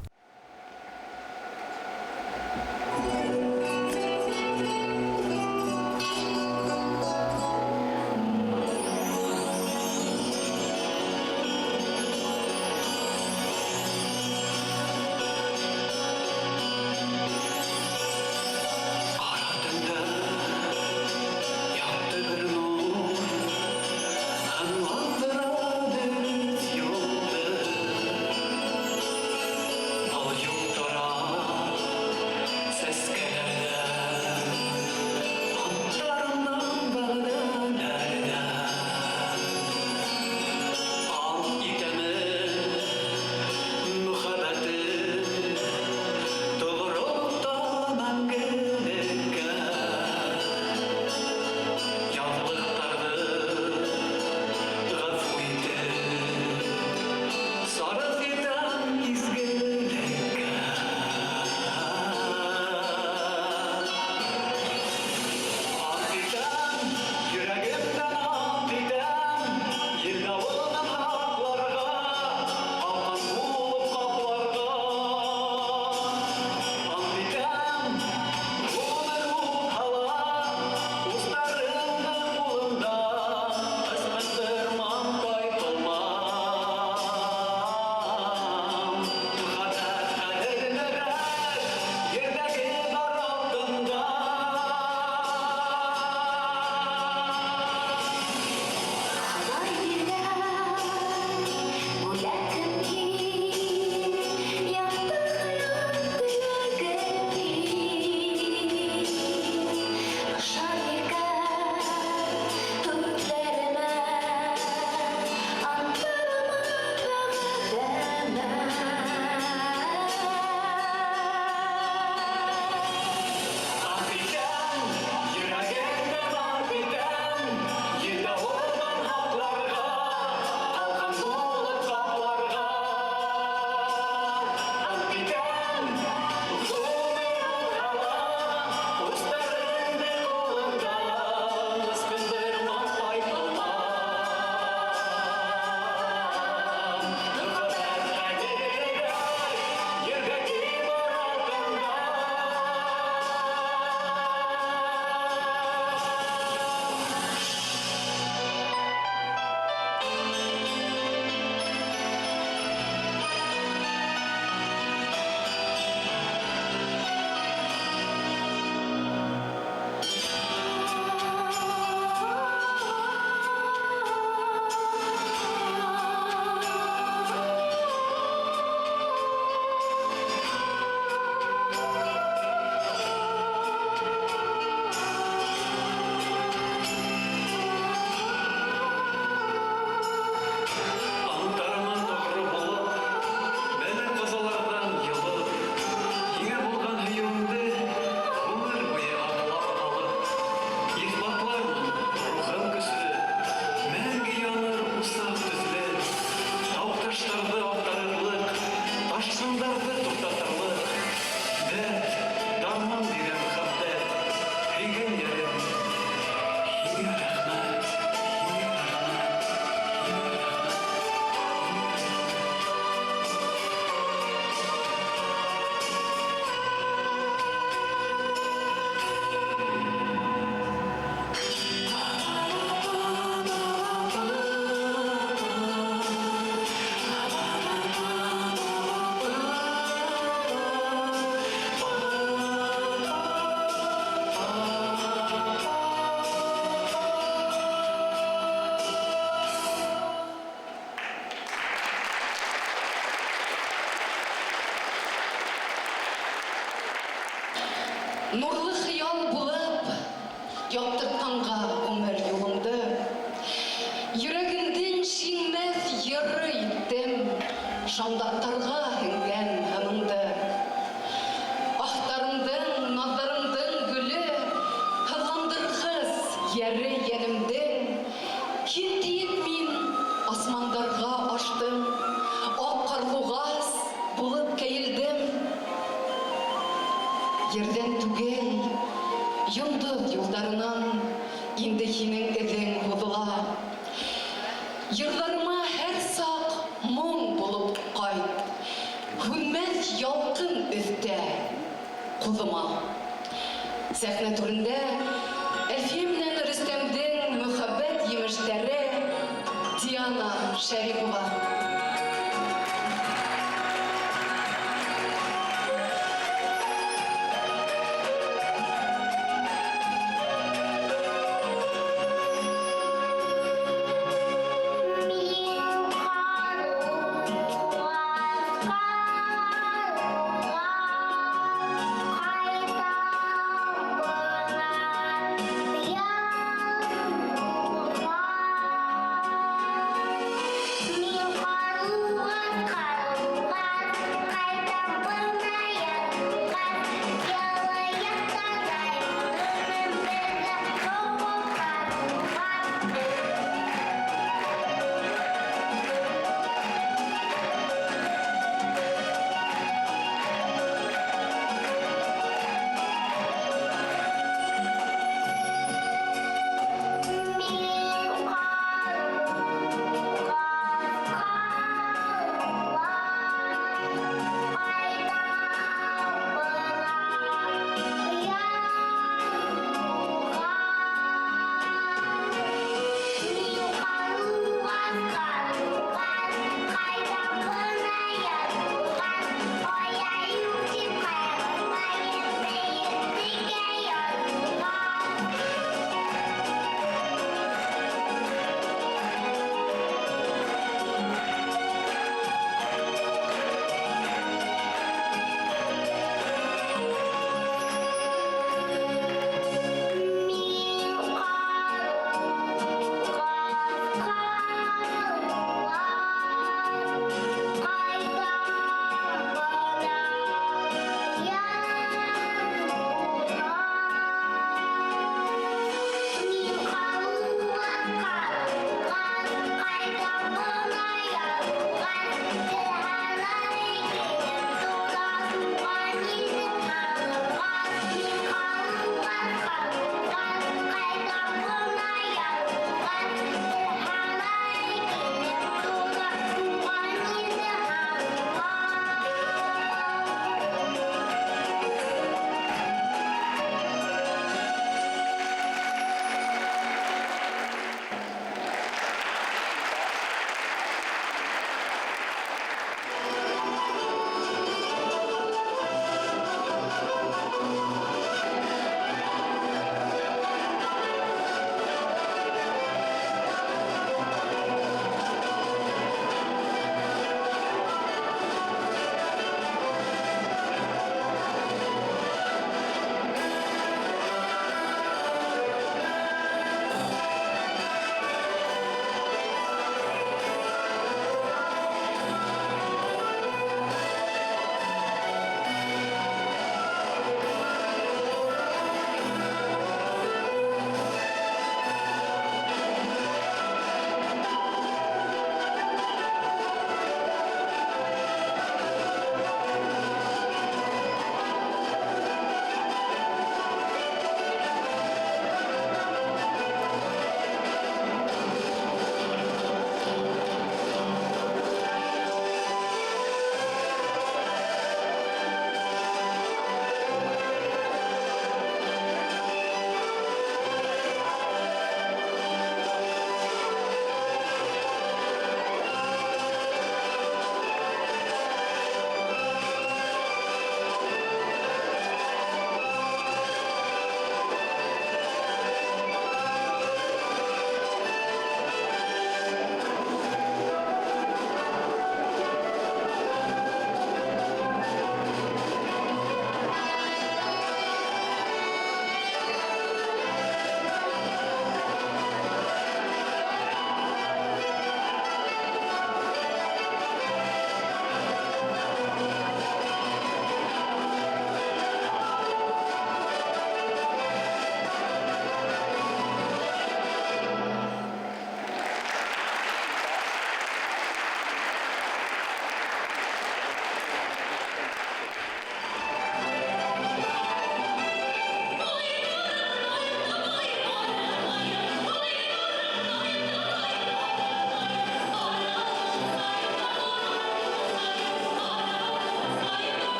Шаңдаҡтарға һеңгән һыныңды. Ахтарыңдың, наҙарыңдың гөлө, Һыҙландырғыс йәре йәнемдең. Һин тиеп мин асмандарға аштым, Аҡ ҡарлуғас булып кәйелдем. Ерҙән түгел, йондоҙ юлдарынан Инде һинең эҙең һуҙыла. Йырҙарыма һәр саҡ моң булып ҡайт, Һүнмәҫ ялҡын өҫтә ҡуҙыма. Сәхнә түрендә Әлфиә менән Рөстәмдең мөхәббәт емештәре Диана Шәрипова. Мин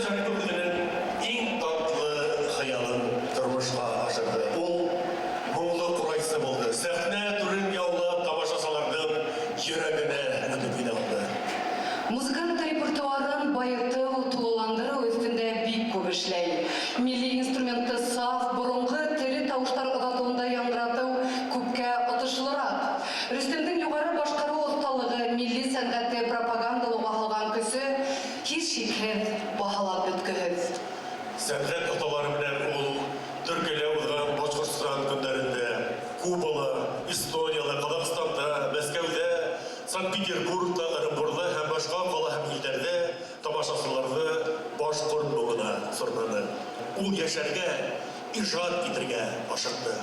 Шәрипов үзенең иң татлы хыялын тормышка ашырды. Ул моңлы курайчы булды. Сәхнә түрен яулап, тамашачыларның йөрәгенә үтеп китә алды. Музыкант репертуарын байытыу, тулыландырыу өҫтөндә бик күп эшләй. Милли инструментты саф, боронғо тере тауыштар оҙатыуында яңғыратыу күпкә отошлораҡ. Рөстәмдең юғары башҡарыу оҫталығы, милли сәнғәтте пропагандалауға һалған көсө һис шикһеҙ баһалап бөткөһөҙ. Сәнғәт оҫталары менән ул Төркиәлә уҙған Башҡортостан көндәрендә, Кубала, Эстонияла, Ҡаҙағстанда, Мәскәүҙә, Санкт-Петербургта, Ырымбурҙа һәм башҡа ҡала һәм илдәрҙә тамашасыларҙы башҡорт моңона сорнаны. Ул йәшәргә, ижад итергә ашыҡты.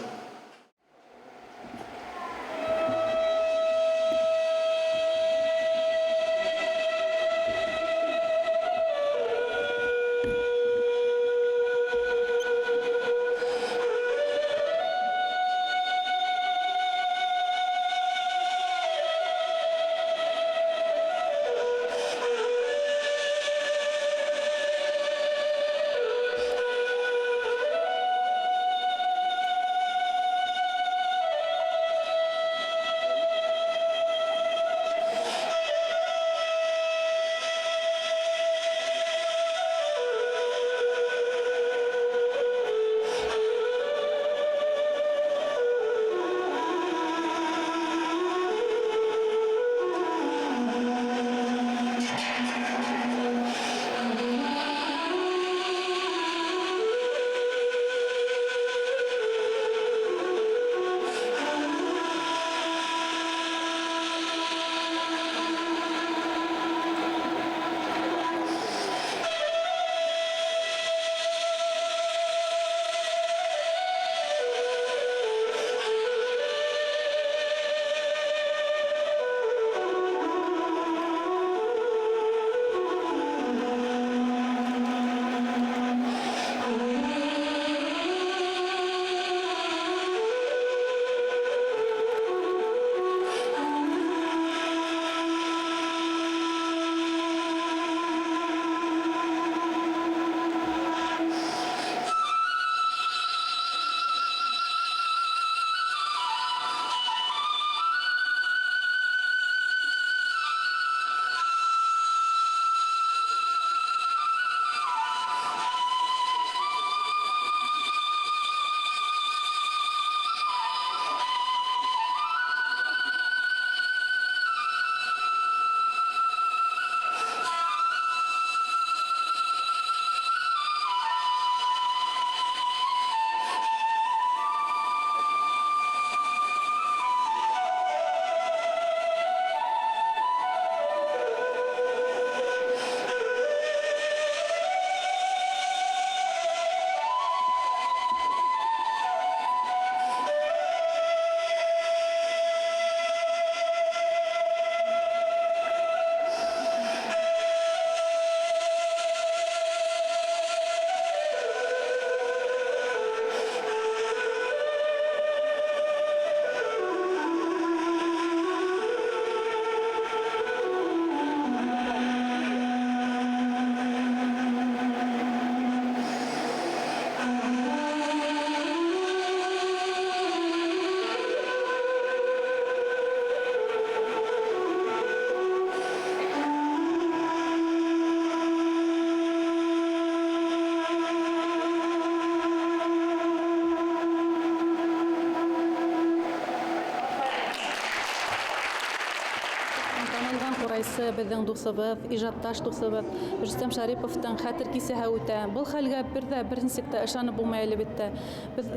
Танылған ҡурайсы, беҙҙең дуҫыбыҙ, ижадташ дуҫыбыҙ Рөстәм Шәриповтың хәтер кисәһе үтә. Был хәлгә бер ҙә бер нисек тә ышанып булмай әлбиттә. Беҙ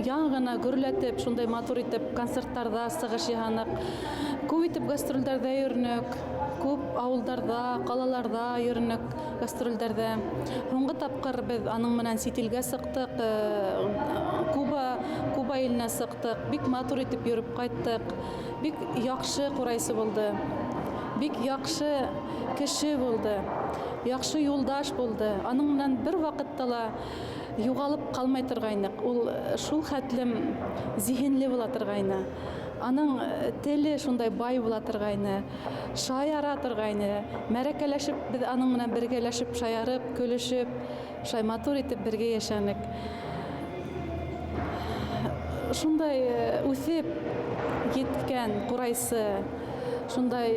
яңы ғына гөрләтеп, шундай матур итеп концерттарҙа сығыш яһаныҡ. Күп итеп гастролдәрҙә йөрөнөк, күп ауылдарҙа, ҡалаларҙа йөрөнөк гастролдәрҙә. Һуңғы тапҡыр беҙ аның менән сит илгә сыҡтыҡ, Куба иленә сыҡтыҡ. Бик матур итеп йөрөп ҡайттыҡ. Бик яҡшы ҡурайсы булды. Бик яҡшы кеше булды, яҡшы юлдаш булды. Аның менән бер ваҡытта ла юғалып ҡалмай торғайныҡ. Ул шул хәтлем зиһенле була торғайны. Аның теле шундай бай була торғайны, шаяра торғайны. Мәрәкәләшеп, беҙ аның менән бергәләшеп, шаярып, көлөшөп, шулай матур итеп бергә йәшәнек. Шундай үҫеп еткән ҡурайсы, шундай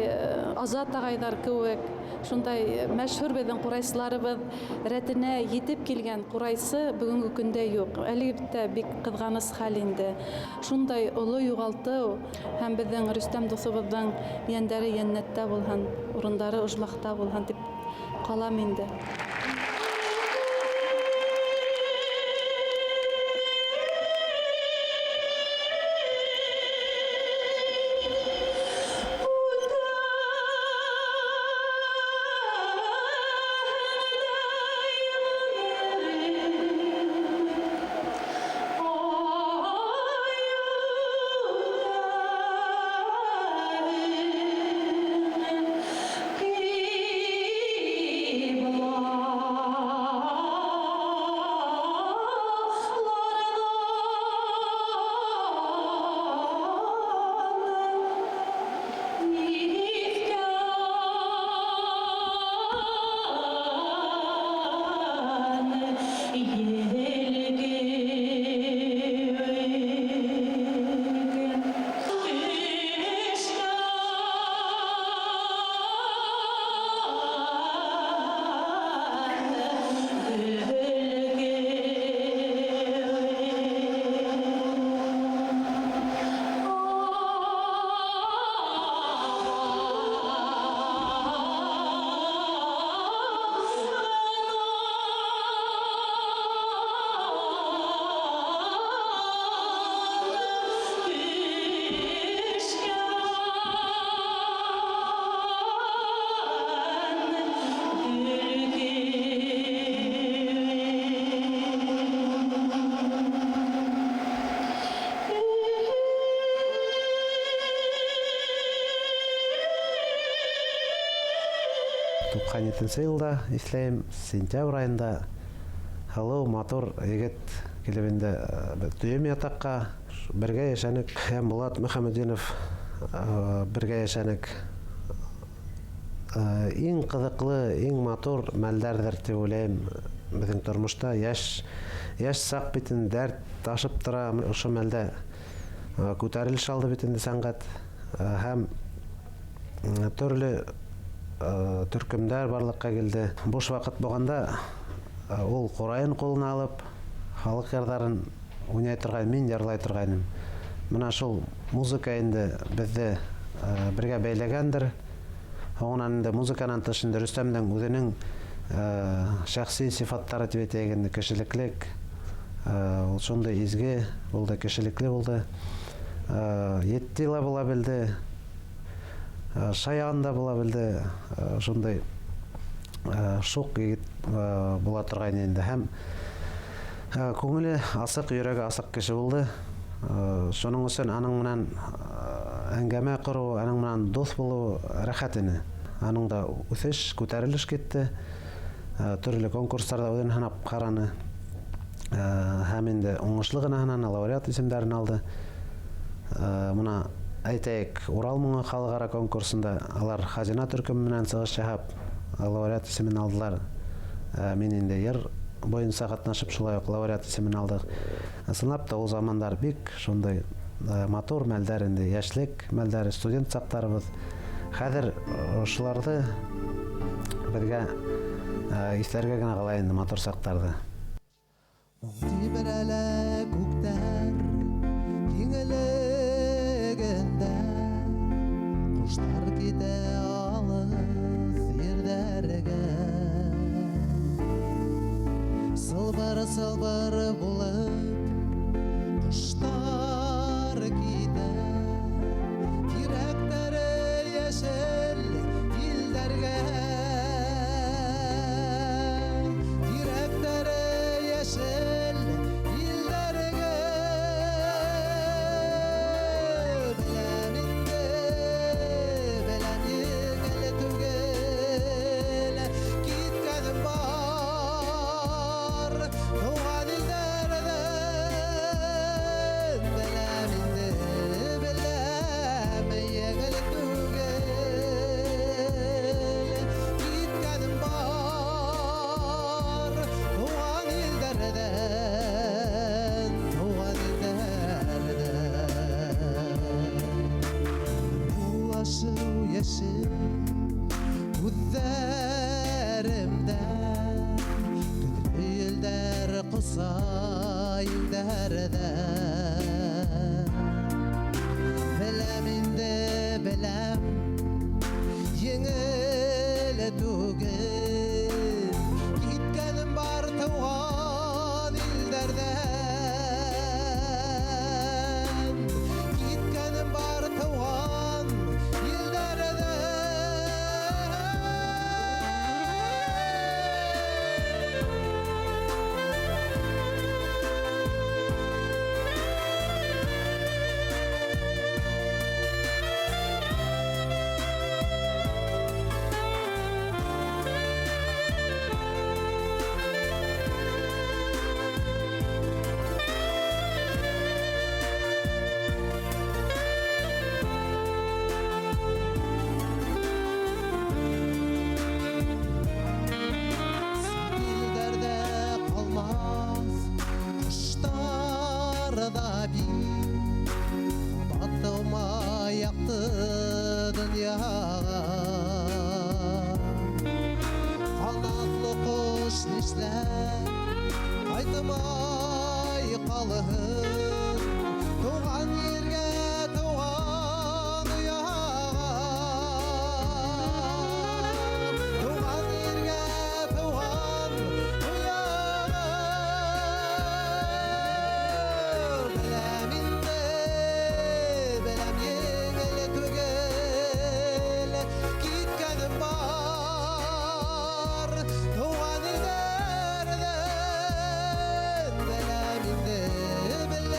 Азат ағайҙар кеүек, шундай мәшһүр беҙҙең ҡурайсыларыбыҙ рәтенә етеп килгән ҡурайсы бөгөнгө көндә юҡ. Әлбиттә, бик ҡыҙғаныс хәл инде. Шундай оло юғалтыу һәм беҙҙең Рөстәм дуҫыбыҙҙың йәндәре йәннәттә булһын, урындары ожмахта булһын тип ҡалам инде. Ҡырҡ йылда иҫләйем, сентябрь айында һылыу, матур егет килеп инде төйөм ятаҡҡа бергә йәшәнек. Һәм Булат Мөхәммәтдинов бергә йәшәнек. Иң ҡыҙыҡлы, иң матур мәлдәрҙер тип уйлайым беҙҙең тормошта. Йәш саҡ бит инде, дәрт ташып тора. Ошо мәлдә күтәрелеш алды бит инде сәнғәт һәм төрлө төркөмдәр барлыҡҡа килде. Буш ваҡыт булғанда ул ҡурайын ҡулына алып, халыҡ йырҙарын уйнай торғайны, мин йырлай торғайным. Мына шул музыка инде беҙҙе бергә бәйләгәндер. Һуңынан инде музыканан тыш инде Рөстәмдең үҙенең шәхси сифаттары тип әйтәйек инде, кешелеклек, ул шундай изге булды, кешелекле булды. Етди лә була белде, шаян да була белде, шундай шуҡ егет була торғайны инде. Һәм күңеле асыҡ, йөрәге асыҡ кеше булды. Шуның өсөн аның менән әңгәмә ҡороу, аның менән дуҫ булыу рәхәт ине. Аның да үҫеш, күтәрелеш китте. Төрлө конкурстарҙа үҙен һынап ҡараны. Һәм инде уңышлы ғына һынаны, лауреат исемдәрен алды. Мына әйтәйек, Урал моңо халыҡ-ара конкурсында алар Хазина төркөмө менән сығыш яһап, лауреат исемен алдылар. Мин инде йыр буйынса ҡатнашып, шулай уҡ лауреат исемен алдыҡ. Ысынлап та ул замандар бик шундай матур мәлдәр инде, йәшлек мәлдәре, студент саҡтарыбыҙ. Хәҙер ошоларҙы беҙгә иҫләргә генә ҡала инде, матур саҡтарҙы. Тибрәлә күктәр киңлегендә, ҡоштар китә алыҫ ерҙәргә. Сылбыр-сылбыр булып ҡоштар китә, тирәктәре йәшел илдәргә. Тирәктәре йәшел илдәргә. Беләм инде, беләм, еңел түгел, киткәнем бар тыуған илдәргә. Илдәрҙән. Беләм инде, беләм, еңел түгел. Киткәнем бар тыуған илдәрҙән. Киткәнем бар тыуған илдәрҙән. Илдәрҙә ҡалмаҫ ҡоштар ҙа бит, ҡабат тыумай яҡты донъяға. Ҡанатлы ҡош нишләп ҡайтмай ҡалһын тыуған ергә, тыуған ояға. Тыуған ергә, тыуған ояға. Беләм инде, беләм, еңел түгел. Киткәнем бар тыуған илдәрҙән. Беләм инде, беләм.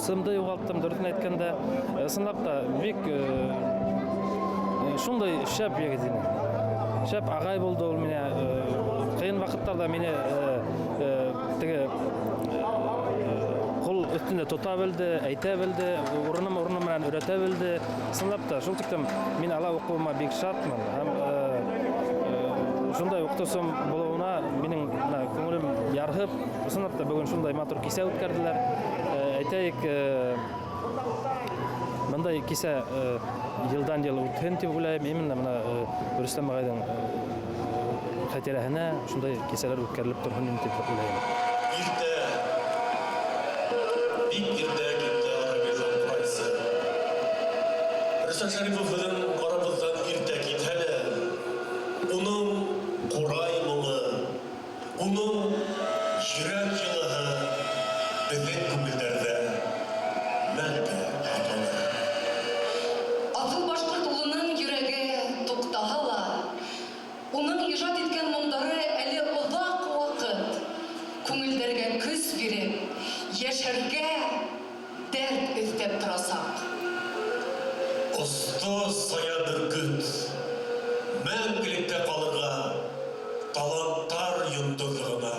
Дусымды юғалттым, дөрөҫөн әйткәндә. Ысынлап та бик шундай шәп егет ине. Шәп ағай булды ул миңә. Ҡыйын ваҡыттарҙа мине теге ҡул өҫтөндә тота белде, әйтә белде, урыны менән өйрәтә белде. Ысынлап та, шул тиклем мин ала уҡыуыма бик шатмын һәм шундай уҡытыусым булыуына минең бына күңелем ярһып, ысынлап та бөгөн шундай матур кисә үткәрҙеләр. Әйтәйек, бындай кисә йылдан йыл үтһен тип уйлайым. Именно бына Рөстәм ағайҙың хәтирәһенә шундай кисәләр үткәрелеп торһон тип уйлайым. Иртә, бик иртә китте арабыҙҙан ҡурайсы. Рөстәм Шәрипов беҙҙең арабыҙҙан иртә китһә лә, уның ҡурай моңо, уның йөрәк йылыһы беҙҙең күңелдәрҙә мәңге һаҡланыр. Аҫыл башҡорт улының йөрәге туҡтаһа ла, уның ижад иткән моңдары әле оҙаҡ ваҡыт күңелдәргә көс биреп, йәшәргә дәрт өҫтәп торасаҡ. Осто сая бөркөт, мәңгелектә ҡалырға таланттар йондоҙлоғона.